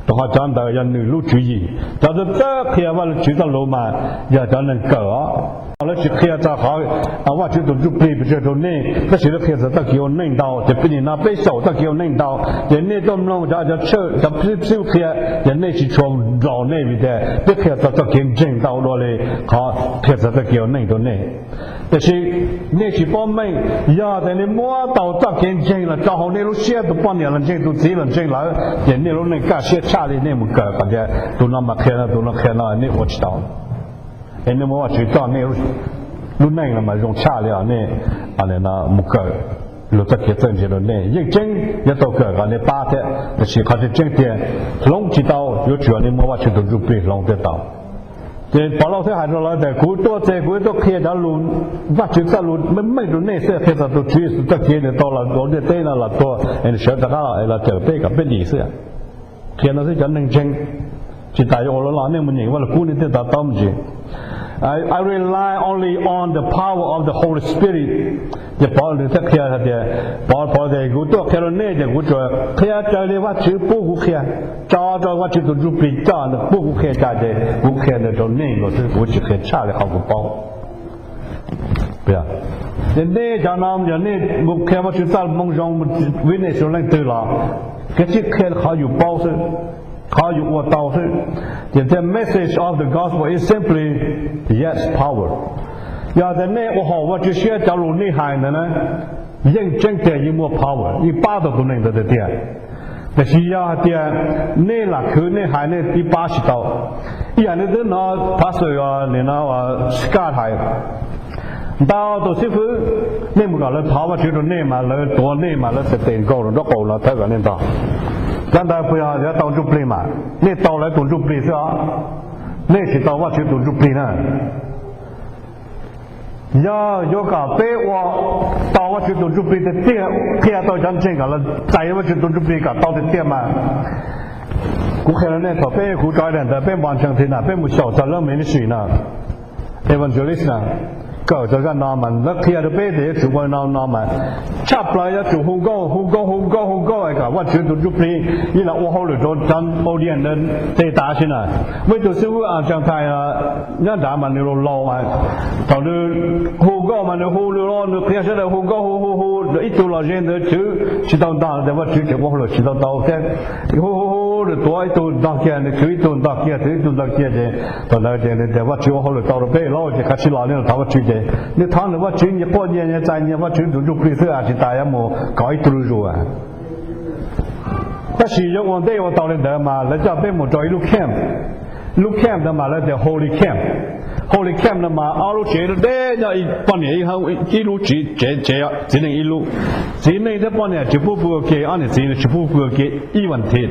Rau qhov cov ntawd yog nws lub tswv yim. Cov txawj txawj qhia Vajtswv txoj lus mas yog cov neeg kawm os. Lawv tsis qhia txog qhov Vajtswv tus Ntsuj Plig pes tsawg rau nej, tab sis lawv qhia txog txoj kev ua neej ntau. Ces nim no peb xyaum txoj kev ua neej ntau, ces nej tuaj mloog cov, cov tshawj, cov xib qhia, ces nej tsis tshua nplaus nej vim tias peb qhia txog txoj kev ntseeg ntau dua li qhov qhia txog txoj kev ua neej rau nej. Tiam sis nej tsis paub meej, yog tias nej muab tau txoj kev ntseeg los tso hauv nej lub siab, tus poj niam los ntseeg, tus txiv los ntseeg lawm, ces nej lub neej kaj siab tshaj li. Nej mus kawm kom tias tus no mas qhia no, tus no qhia no, nej ua tsis tau. Es nej muab Vajtswv txoj, nej lub neej no mas zoo tshaj li os. Nej mus kawm luag txoj kev txawj ntse rau nej, yeej tseeb yuav tau kawm kom nej pab thiab, tiam sis qhov tseeb tseeb tiag hloov tsis tau, yuav tsum yog nej muab Vajtswv tus Ntsuj Plig hloov thiaj tau. Ces Pov Lauj thiaj hais rau lawv tias kuv tuaj ces kuv tuaj qhia cov lus, Vajtswv txoj lus meej meej rau nej xwb, qhia txog tus Tswv Yexus txoj kev nws tau los hauv ntiaj teb no los tuag es nws sawv rov qab los es los cawm peb kom peb dim xwb. Qhia no xwb cov neeg ntseeg, tsis tas yuav ua los los nej mus nyeem Vaj Lug Kub nej thiaj to taub me ntsis. I rely only on the power of the Holy Spirit. Ces Pov nws thiaj qhia hais tias, Pov, Pov tias kuv tuaj qhia rau nej ces kuv tsuas qhia raws li Vajtswv pub kuv qhia, tso rau Vajtswv tus Ntsuj Plig coj nws pub kuv qhia cas ces kuv qhia ntawd rau nej nkaus xwb, kuv tsis qhia tshaj li qhov kuv paub. Ces nej cov no yog nej mus qhia Vajtswv txoj moo zoo, witness rau leej twg los kav tsij qhia qhov yus paub xwb. qhov yus ua tau xwb. Ces thiaj message of the gospel is simply yes power. Yog tias nej ua haum Vajtswv siab cov lus nej hais ntawd na, yeej tseeb tiag yeej muaj power, yeej pab tau tus neeg ntawd tiag tiag. Tiam sis yog hais tias nej lam khwv nej hais nej twb pab tsis tau. Ib yam nej twb hnov pastor nim no Scott hais, ntau tus xib fwb, nej mus kom lawv thov Vajtswv rau nej mas lawv tuav nej mas lawv xav tes nkaus rau nraub qaum no thawb kom nej ntog. Cov ntawd puas yog yuav tau ntsuj plig mas? Nej tau lawv tus ntsuj plig xwb os, nej tsis tau Vajtswv tus ntsuj plig na. Yog yuav kom peb ua tau Vajtswv tus ntsuj plig tiag tiag, qhia tau cov ntseeg kom lawv txais Vajtswv tus ntsuj plig kom tau tiag tiag mas, kuv qhia rau nej thaum peb kuv tso daim ntawd peb npo ntseeg thi na peb mus xyaum txog lub ministry no, evangelist na, kawm txog zaj no mas lawv qhia rau peb tias yuav tsum ua no no mas, tshaj plaws yuav tsum hu nkauj hu nkauj hu nkauj hu nkauj kom Vajtswv tus ntsuj plig ib los ua hauj lwm rau cov audience tej tas si na. Muaj ib tug xib fwb Argentine nyob nrad mas nws laus laus mas, thaum nws hu nkauj mas nws hu nws los nws qhia sawv daws hu nkauj hu hu hu, ib tug los ze ntawd chwv tsis tau ntog tias Vajtswv tseem ua hauj lwm tsis tau tau thiab. Hu hu hu nws tuav ib tug ntog kiag nws chwv ib tug ntog kiag chwv ib tug ntog kiag ces thaum ntawd ces nws tias Vajtswv ua hauj lwm tau rau peb lawm ces kav tsij los nej los thov Vajtswv ces nws thov nws Vajtswv nyias quaj nyias nyias txais nyias Vajtswv tus ntsuj plig xwb tsis tas yuav mus kom ib tug zuj zus. Tab sis yuav ua ntej ua tau li ntawd mas lawv coj peb mus rau ib lub camp. Lub camp ntawd mas lawv tias holy camp. Holy camp no mas ob lub tsev deb nyob poj niam ib lub, tsev tsev txiv neej ib lub. Txiv neej thiab poj niam tsis pub pw ua ke, ob niam txiv tsis pub pw ua ke ib vas thiv.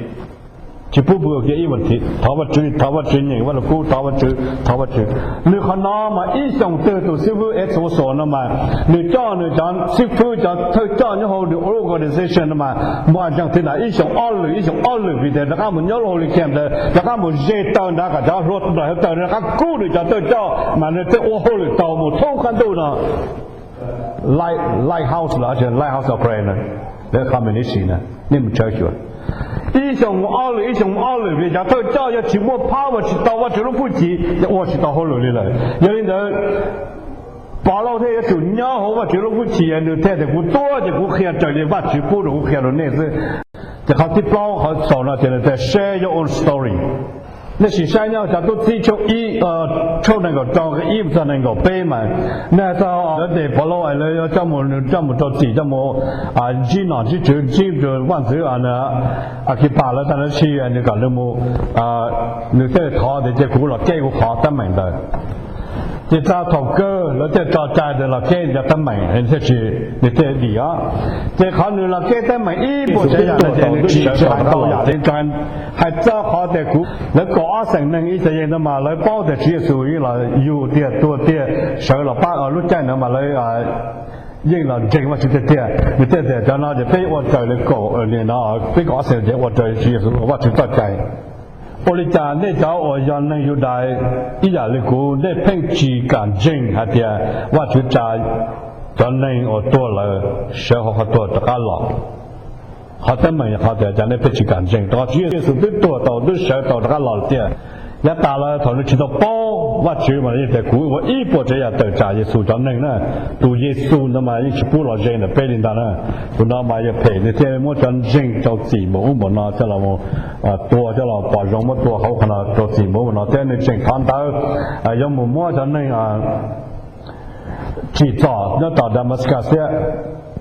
Tsis pub pw ua ke ib vas thiv, thov Vajtswv thov Vajtswv nyeem Vaj Lug Kub thov Vajtswv thov Vajtswv. Nws qhov no mas ib xyoos twg tus xib fwb Exoso no mas nws coj nws cov xib fwb cov thawj coj nyob hauv nws organization no mas mus ntseeg thiab ib xyoos ob lwm ib xyoos ob lwm vim tias rov qab mus nyob lub holy camp ntawd rov qab mus ze taw nrad kom cov hluas nplaim hauv taw rov qab kub nws cov thawj coj mas nws thiaj ua hauj lwm tau mus thoob qab ntuj no. Lighthouse los Lighthouse of Prayer, lawv community na, nej mus tshawb xyuas. Ib xyoos mus ob lwm ib xyoos mus ob lwm vim cov thawj coj yog tsis muaj power tsis tau Vajtswv lub hwj chim ces ua tsis tau hauj lwm li lawm. Yog li ntawd Pov Lauj thiaj yuav tsum nyob hauv Vajtswv lub hwj chim nws thiaj tias kuv tuaj ces kuv qhia raws li Vajtswv pub rau kuv qhia rau nej xwb. Ces qhov thib plaub qhov xaus no ces nws tias share your own story. Nej sim saib nyob cov tub txib tshooj ib, tshooj nees nkaum rau nqe ib mus txog nees nkaum peb mas nws hais txog lawv tes Pov Lauj lawv yuav coj mus, nws coj mus rau txim coj mus ntsib nom ntsib tswv ntsib vaj ntxwv Akipas lawv tag lawv si nws kom nws mus, nws thiaj li thov tias cia kuv los keb kuv qhov teeb meem ntawd. Ces txog thaum kawg lawv thiaj tso cai tias los keb cov teeb meem thiaj tsis, nws thiaj dim os. Ces qhov nws los keb teeb meem ib puas tsav yam no ces nws tsis sawv tau ntau yam li hais txog qhov tias kuv, lawv kaum ob xeem neeg ib txhia yeej ntawd mas lawv paub tias Tswv Yexus yeej los yug tiag tuag tiag sawv los pab lub caij ntawd mas lawv yeej los ntseeg Vajtswv tiag tiag. Nws thiaj tias cov no ces peb ua raws li kaum, no peb kaum ob xeem ces ua raws Tswv Yexus Vajtswv txoj cai. Ua li cas nej cov uas yog neeg Yudais ib yam li kuv, nej pheej tsis kam ntseeg hais tias Vajtswv tsa cov neeg uas tuag lawm sawv hauv qhov tuag rov qab los? Qhov teeb meem qhov tias cas nej pheej tsis kam ntseeg, rau qhov Tswv Yexus twb tuag tau twb sawv tau rov qab los lawm tiag. Yav tas los thaum nws tsis tau paub Vajtswv mas yeej tias kuv ua ib puas tsav yam tawm tsam Yexus cov neeg na. Tus Yexus ntawd mas yeej tsis pub los ze ntawm peb li ntag na. Tus no mas yog phem nws thiaj muab cov ntseeg rau txim npaum ub npaum no coj los tua, coj los pom zoo muab tua hauv qhov no rau txim npaum ub npaum no thiab nws tseem thov ntawd yuav mus muab cov neeg tsim txom nyob tom Damascus thiab.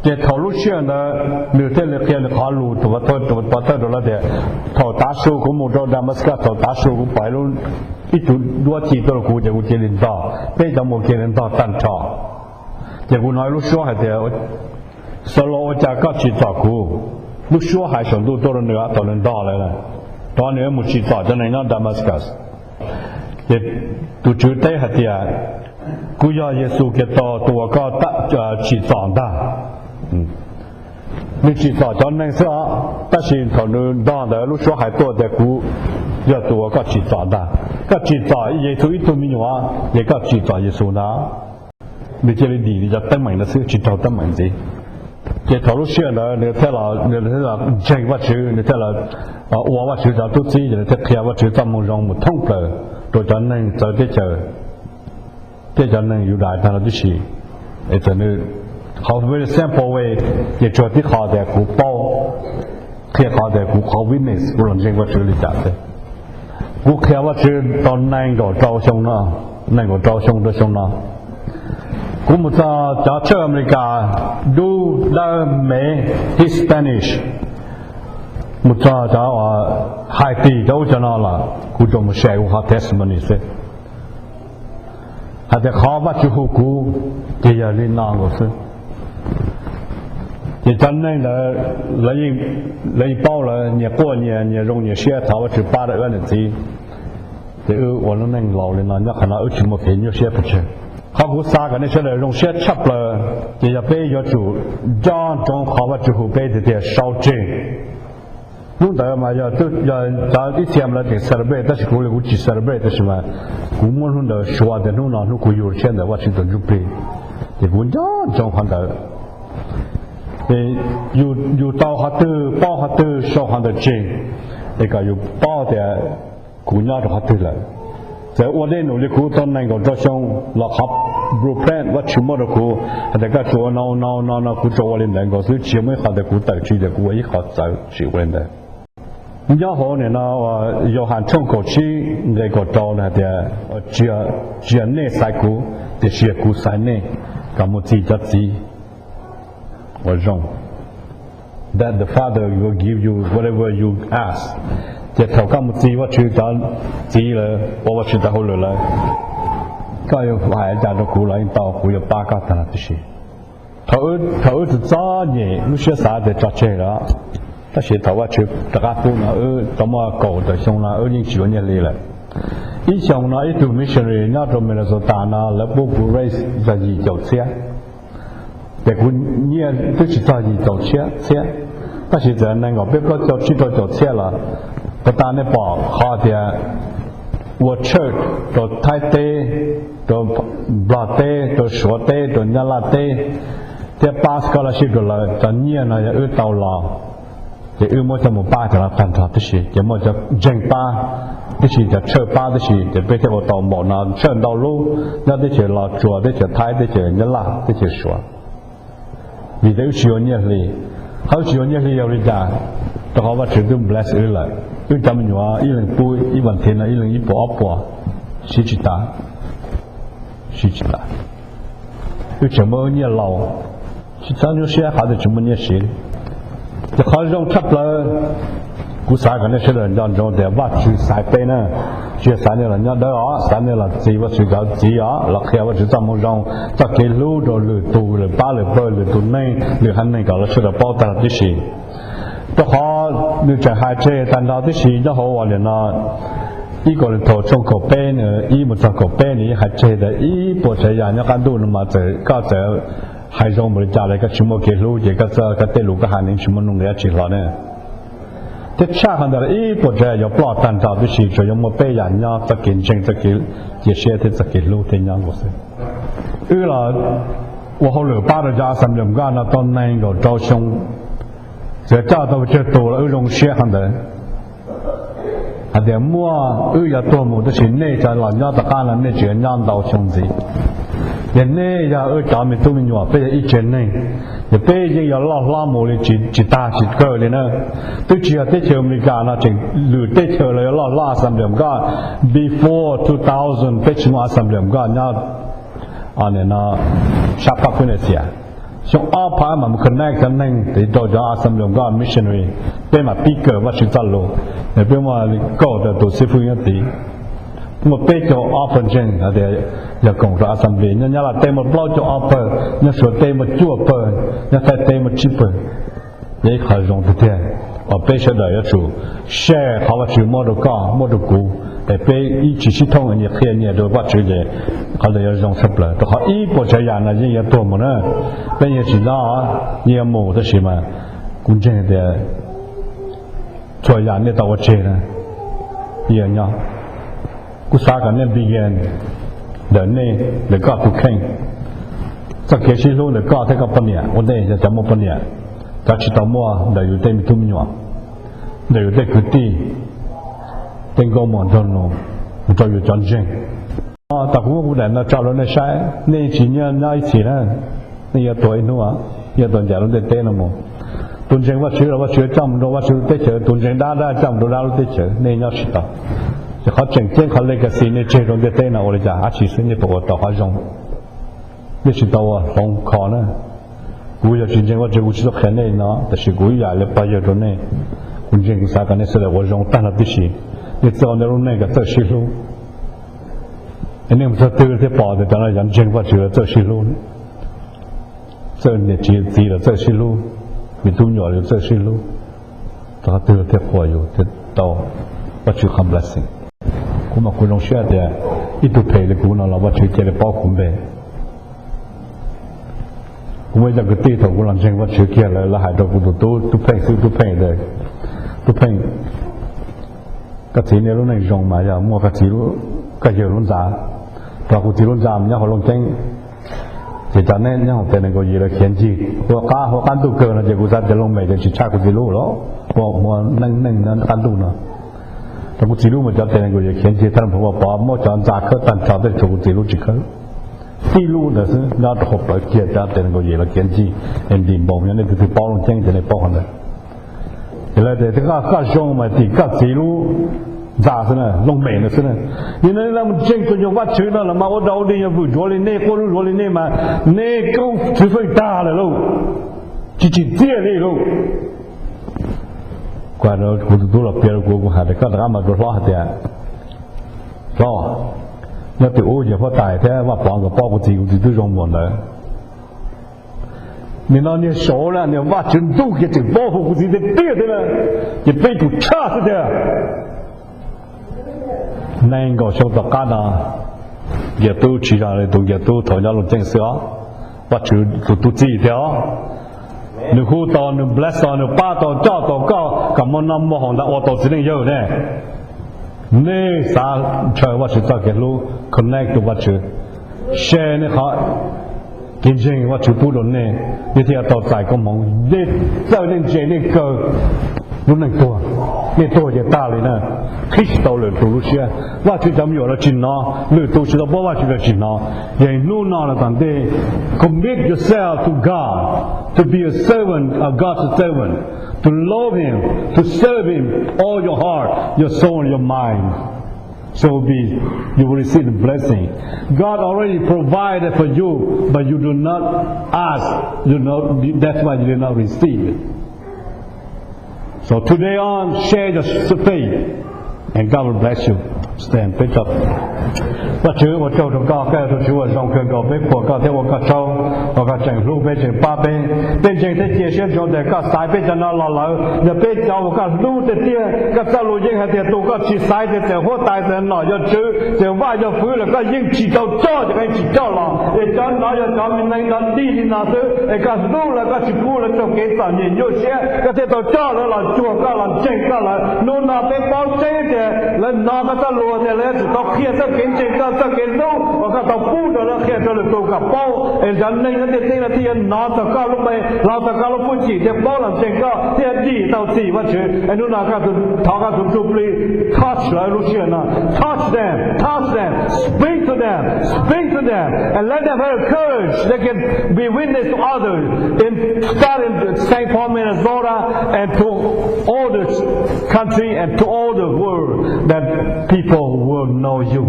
Ces thaum lub sij hawm ntawd nws thiaj li qhia nws qhov lus, tus pov thawj rau lawv tias thaum tav su kuv mus rau Damascus, thaum tav su kuv pom ib tug duab ci tuaj rau kuv ces kuv cia li ntog, peb cov mus cia li ntog tag nrho. Ces kuv hnov ib lub suab hais tias, Xaulos, ua cas koj tsim txom kuv? Lub suab hais saum ntuj tuaj rau nws thaum nws ntog lawm, rau nws mus tsim txom cov neeg nyob Damascus. Ces tus Tswv teb hais tias, kuv yog Yexus Khetos tus uas koj tsim txom ntag. Nws tsim txom cov neeg xwb os, tab sis thaum nws ntog ntawd lub suab hais tuaj tias kuv yog tus uas koj tsim txom ntag. Koj tsim txom Yexus ib tug me nyuam, ces koj tsim txom Yexus ntag. Nws cia li dim li cov teeb meem ntawd xwb tsis raug teeb meem ntxiv. Ces thaum lub sij hawm ntawd nws thiaj los ntseeg Vajtswv, nws thiaj los ua Vajtswv cov tub txib, ces nws thiaj qhia Vajtswv txoj moo zoo mus thoob plaws rau cov neeg txawv teb chaws thiab cov neeg Yudais tag los tib si. Qhov very simple way, ces tsuas tib qho tias kuv paub, qhia qhov tias kuv qhov witness kuv los ntseeg Vajtswv li cas xwb. Kuv qhia Vajtswv tau nees nkaum rau xyoo no, nees nkaum rau xyoo rau xyoo no. Kuv mus txog cov tshawj Amelikas dub dawb mev, Hispanic, mus txog cov Haiti cov ub cov no los kuv tsuas mus share kuv qhov testimony xwb, hais tias qhov Vajtswv hu kuv ces yog li no nkaus xwb. Ces cov neeg ntawd lawv yeej paub lawv nyias quaj nyias, nyias zoo nyias siab thov Vajtswv pab rau wb niam txiv. Ces wb ua lub neej laus li no nyob qhov no wb tsis muaj kev nyuaj siab pes tsawg. Qhov kuv xav kom nej sawv daws zoo siab tshaj plaws ces yog peb yuav tsum nco ntsoov qhov Vajtswv hu peb tiag tiag sau tseg. Hnub ntawd mas yog cov ib txhia mas lawv tseem celebrate tab sis kuv li kuv tsis celebrate tab sis mas kuv muab hnub ntawd suav tias hnub no hnub kuv yug tshiab ntawm Vajtswv tus ntsuj plig, ces kuv nco ntsoov qhov ntawd. Ces yus tau qhov twg paub qhov twg sau qhov ntawd tseg, es kom yus paub tias kuv nyob rau qhov twg lawm. Txawm ua dej num li kuv tau nees nkaum rau xyoo los qhov blueprint Vajtswv muab rau kuv hais tias koj tsuas ua no ua no ua no no kuv tsuas ua li ntawd nkaus xwb, tsis muaj ib qho tias kuv tawm tswv tias kuv ua ib qho txawv tsis ua li ntawd. Nyob hauv nim no Yauhas tshooj kaum tsib nqe kaum rau hais tias, tsis yog nej xaiv kuv, tiam sis yog kuv xaiv nej kom mus txi cov txiv uas zoo, that the Father will give you whatever you ask. Ces thaum koj mus txi Vajtswv cov txiv lawm, ua Vajtswv cov hauj lwm lawm, koj yuav hais li cas rau kuv los yeej tau, kuv yuav pab koj tag tib si. Thaum wb txom txom nyem lub siab xav tias tso tseg lawm, tab sis thaum Vajtswv rov qab pub no wb tau muaj kaum tawm xyoo no wb yeej tsis ua nyiaj hli lawm. Ib xyoos no ib tug missionary nyob rau Minnesota no lawv pub kuv raise yog yim caum txhiab, ces kuv nyiaj twb tsis txog yim caum txhiab, tab sis txawm nees nkaum peb plaub caug tsib rau caum txhiab los, puas tas nej pom qhov tias ua church rau Thaib teb, rau Nplog teb, rau Suav teb, rau Nyab Laj teb, thiab pab scholarship rau lawv, cov nyiaj no yog wb tau los, ces wb muab coj mus pab cov no tag nrho tib si, ces muaj cov ntseeg pab tib si, cov church pab tib si, ces peb thiaj ua tau npaum no, church ntau lub nyob teb chaws Los Tsuas, teb chaws Thaib, teb chaws Nyab Laj, teb chaws Suav. Vim tias wb tsis yuav nyiaj hli. Qhov wb tsis yuav nyiaj hli yog li cas? Rau qhov Vajtswv twb bless wb lawm. Wb cov me nyuam ib leeg pub ib vas thiv no ib leeg ib puas ob puas, siv tsis tas, siv tsis tas. Wb tseem muaj wb nyiaj laus, tsis txhob nyuaj siab qhov tias tsis muaj nyiaj siv. Ces qhov zoo tshaj plaws, kuv xav kom nej sawv daws nco ntsoov tias Vajtswv xaiv peb na, tsis yog xaiv nej los nyob dawb os, xaiv nej los txi Vajtswv cov txiv os, los qhia Vajtswv txoj moo zoo, txoj kev hlub rau lwm tus, lwm pab lwm pawg, lwm tus neeg, lwm haiv neeg kom lawv sawv daws paub tag tib si. Rau qhov nws tseem hais tseg tag nrho tib si nyob hauv uas nim no ib Kauleethaus tshooj kaum peb nws ib mus txog kaum peb nws yeej hais tseg tias ib puas tsav yam nyob qab ntuj no mas txawm koj txawm hais zoo npaum li cas los koj tsis muaj kev hlub ces koj txoj koj tej lus koj hais nws tsis muaj nuj nqis dab tsi hlo ne. Thiab tshaj qhov ntawd los ib puas tsav yam yuav ploj tag nrho tib si, tsuas yuav muaj peb yam nyob, txoj kev ntseeg, txoj kev cia siab thiab txoj kev hlub thiaj nyob nkaus xwb. Wb los ua hauj lwm pab rau cov Assembly of God no tau nees nkaum rau xyoo, txawm coj tau pes tsawg tus los wb zoo siab qhov ntawd. Hais tias muaj wb yuav tuag mus tab sis nej cov los nyob tom qab no nej tseem yuav nyob ntau xyoo ntxiv. Ces nej yog wb cov me tub me nyuam, peb yog ib tsev neeg, ces peb yeej yuav loj hlob mus li tsis tas tsis kawg li na. Twb tsis yog teb chaws Amelikas no, tseem lwm teb chaws los yuav loj hlob Assembly of God. Before two thousand peb tsis muaj Assembly of God nyob sab Pab Kwv Nees Xias. Xyoo ob phav mam mus connect cov neeg tid rau cov Assembly of God missionary, peb mam pib kawm Vajtswv txoj lus, peb muaj li kaum tawm tus xib fwb nyob tid. Muaj peb caug ob pawg ntseeg hais tias yog koom rau Assembly. Nyob Nyab Laj teb muaj plaub caug ob pawg, nyob Suav teb muaj cuaj pawg, nyob Thaib teb muaj tsib pawg. Yog ib qho zoo tiag tiag uas peb sawv daws yuav tsum share qhov Vajtswv muab rau koj muab rau kuv, es peb ib tsis sib thooj nyias qhia nyias rau Vajtswv ces qhov ntawd yuav zoo tshaj plaws. Rau qhov ib puas tsav yam no yeej yuav tuag mus na, peb yeej tsis nyob, yeej yuav mus tab sis mas kuv ntseeg tias txhua yam nej tau ua tseg na, yeej yuav nyob. Kuv xav kom nej begin ntawm nej, ntawm koj tus kheej, txoj kev sib hlub ntawm koj thiab koj poj niam ua ntej, yog cov muaj poj niam, cov tsis tau muaj ntawm yus tej me tub me nyuam, ntawm yus tej kwv tij, tej nkauj muam nraug nus, mus rau yus cov ntseeg. Tam kuv muab kuv daim no tso rau nej saib, nej tsis nyob ib txhis na, nej yuav tuag ib hnub, yuav tuag ncaim lub ntiaj teb no mus. Tus ntseeg Vajtswv los Vajtswv coj mus rau Vajtswv lub teb chaws, tus ntseeg dab dab coj mus rau dab lub teb chaws, nej nyob tsis tau. Ces qhov tseem ceeb qhov legacy nej tseg rau ntiaj teb no ua li cas? Dab tsi xwb nej puas ua tau qhov zoo? Nej tsis tau ua hloov kho na. Kuv yog tsis ntseeg Vajtswv kuv tsis tau qhia nej no, tab sis kuv ib yam li pog yawg rau nej. Kuv ntseeg kuv xav kom nej sawv daws ua zoo tag nrho tib si. Nej txawj ua nej lub neej kom txawj sib hlub. Es nej mus txog twg thiaj pom tias cov no yog ntseeg Vajtswv los txawj sib hlub, txawj niam txiv los txawj sib hlub, me tub me nyuam los txawj sib hlub. Txog qhov twg thiaj qhuas yus thiaj tau Vajtswv qhov blessing. Kuv mas kuv zoo siab tias ib tug phem li kuv no los Vajtswv cia li paub kuv npe. Kuv muaj ib co kwv tij thaum kuv los ntseeg Vajtswv kiag lawm lawv hais rau kuv tus tub, Tub Pheej xwb, Tub Pheej, Tub Pheej, koj txiv niaj lub neej zoo mas yog muaj koj txiv, koj yawg lub ntxa, rau kuv txiv lub ntxa mas nyob hauv Looj Ceeb. Ces cov neb nyob hauv tes nees nkaum yim lawv khiav ncig ua qab, ua qab ntuj kawg no ces kuv xav tias looj mem ces tsis tshaj kuv txiv lub lawm, ua neej neej qab ntuj no. Rau kuv txiv lub mas cov tes nees nkaum yim khiav ncig tag, pov muab cov ntxa khawb tag nrho tej, tshuav kuv txiv lub tsis khawb. Tib lub ntawd xwb nyob rau qhov plawv kiag cov tes nees nkaum yim los khiav ncig. Es ntim npaum yog nej tus twg paub Looj Ceeb ces nej paub qhov ntawd. Ces lawv tias koj zoo mas tim koj txiv lub ntxa xwb na, looj mem ntawd xwb na. Yog nej mus ntseeg tus nyuag Vajtswv no los mas ua dog ua dig, nyuag vwm zuav li nej, quaj hlwb zuav li nej mas nej koob txwv feej tag lawm lauj, tsis tsim txiaj li lauj. Kuv tus tub los piav rau kuv, kuv hais tias koj rov qab mus rau hlob hais tias, hlob, nyob tim ub ces huab tais thiab Vaj Pov nkawd paub kuv txiv, kuv txiv twb zoo npaum ntawd. Nim no niag saud na, niag Vajtswv ntuj kiag tseem paub hu kuv txiv tiag tiag thiab na, ces peb tus tshaj xwb tiag. Nees nkaum xyoo tom qab no, Nkias Tub tsis zoo li tus Nkias Tub thaum nyob Looj Ceeb xwb os. Vajtswv tus tub txib tiag os. Nws hu tau, nws bless tau, nws pab tau, coj tau koj kom muaj noj muaj haus ntag, ua tau txiv neej yawg ne. Nej xav ntshaw Vajtswv txoj kev hlub, connect to Vajtswv, share nej qhov kev ntseeg Vajtswv pub rau nej, nej thiaj tau txais koob hmoov. Nej txawj nej ntse nej kawg, lub neej tuag, nej tuag ces tag li na. Qhib tsis tau lwm tus lub siab. Vajtswv cov me nyuam los tsis hnov, lwm tus tsis tau paub Vajtswv los tsis hnov. Yog hnub no los tom ntej, commit yourself to God, to be a servant, a God's servant, to love Him, to serve Him all your heart, your soul, and your mind. So be, you will receive the blessing. God already provided for you, but you do not ask. You know, that's why you did not receive it. So today on, share your faith, and God will bless you. Stand, peb tsoom. Vajtswv, ua tsaug rau koj, koj yog tus Tswv uas zoo kawg nkaus, peb qhuas koj thiab ua koj tsaug, uas koj tseem hlub peb, tseem pab peb. Peb ntseeg thiab cia siab ntsoov tias koj xaiv peb cov no los lawm yog peb cov uas koj hlub tiag tiag. Koj txoj lus yeej hais tias tus koj tsis xaiv ces txawm huab tais, txawm nom yog tswv, txawm vaj yog fwv los koj yeej tsis tau coj, ces koj yeej tsis coj los. Es cov no yog cov me neeg no dig li no xwb, es koj hlub lawv, koj tsis pub lawv raug kev txom nyem nyuaj siab, koj thiaj tau coj lawv los cuag koj, los ntseeg koj lawm. Hnub no peb paub tseeb tias lawv hnov koj txoj lus tias lawv yuav tsum tau qhia txoj kev ntseeg koj, txoj kev hlub uas koj tau pub rau lawv qhia rau lwm tus kom paub, es cov neeg nyob ntiaj teb no thiaj yuav hnov txog koj lub npe, hnov txog koj lub hwj chim, thiaj paub los ntseeg koj, thiaj dim tau txim Vajtswv. Es hnub no koj, thov koj tus ntsuj plig touch lawv lub sij hawm no. Touch them, touch them, speak to them, speak to them, and let them have courage. They can be witness to others, in, start in Saint Paul, Minnesota, and to all the country and to all the world, that people will know you,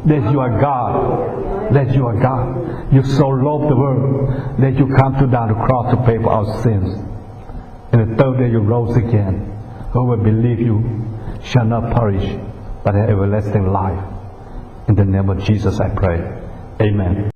that you are God, that you are God. You so love the world that you come to down the cross to pay for our sins. And the third day you rose again. Whoever believe you shall not perish, but have everlasting life. In the name of Jesus I pray. Amen.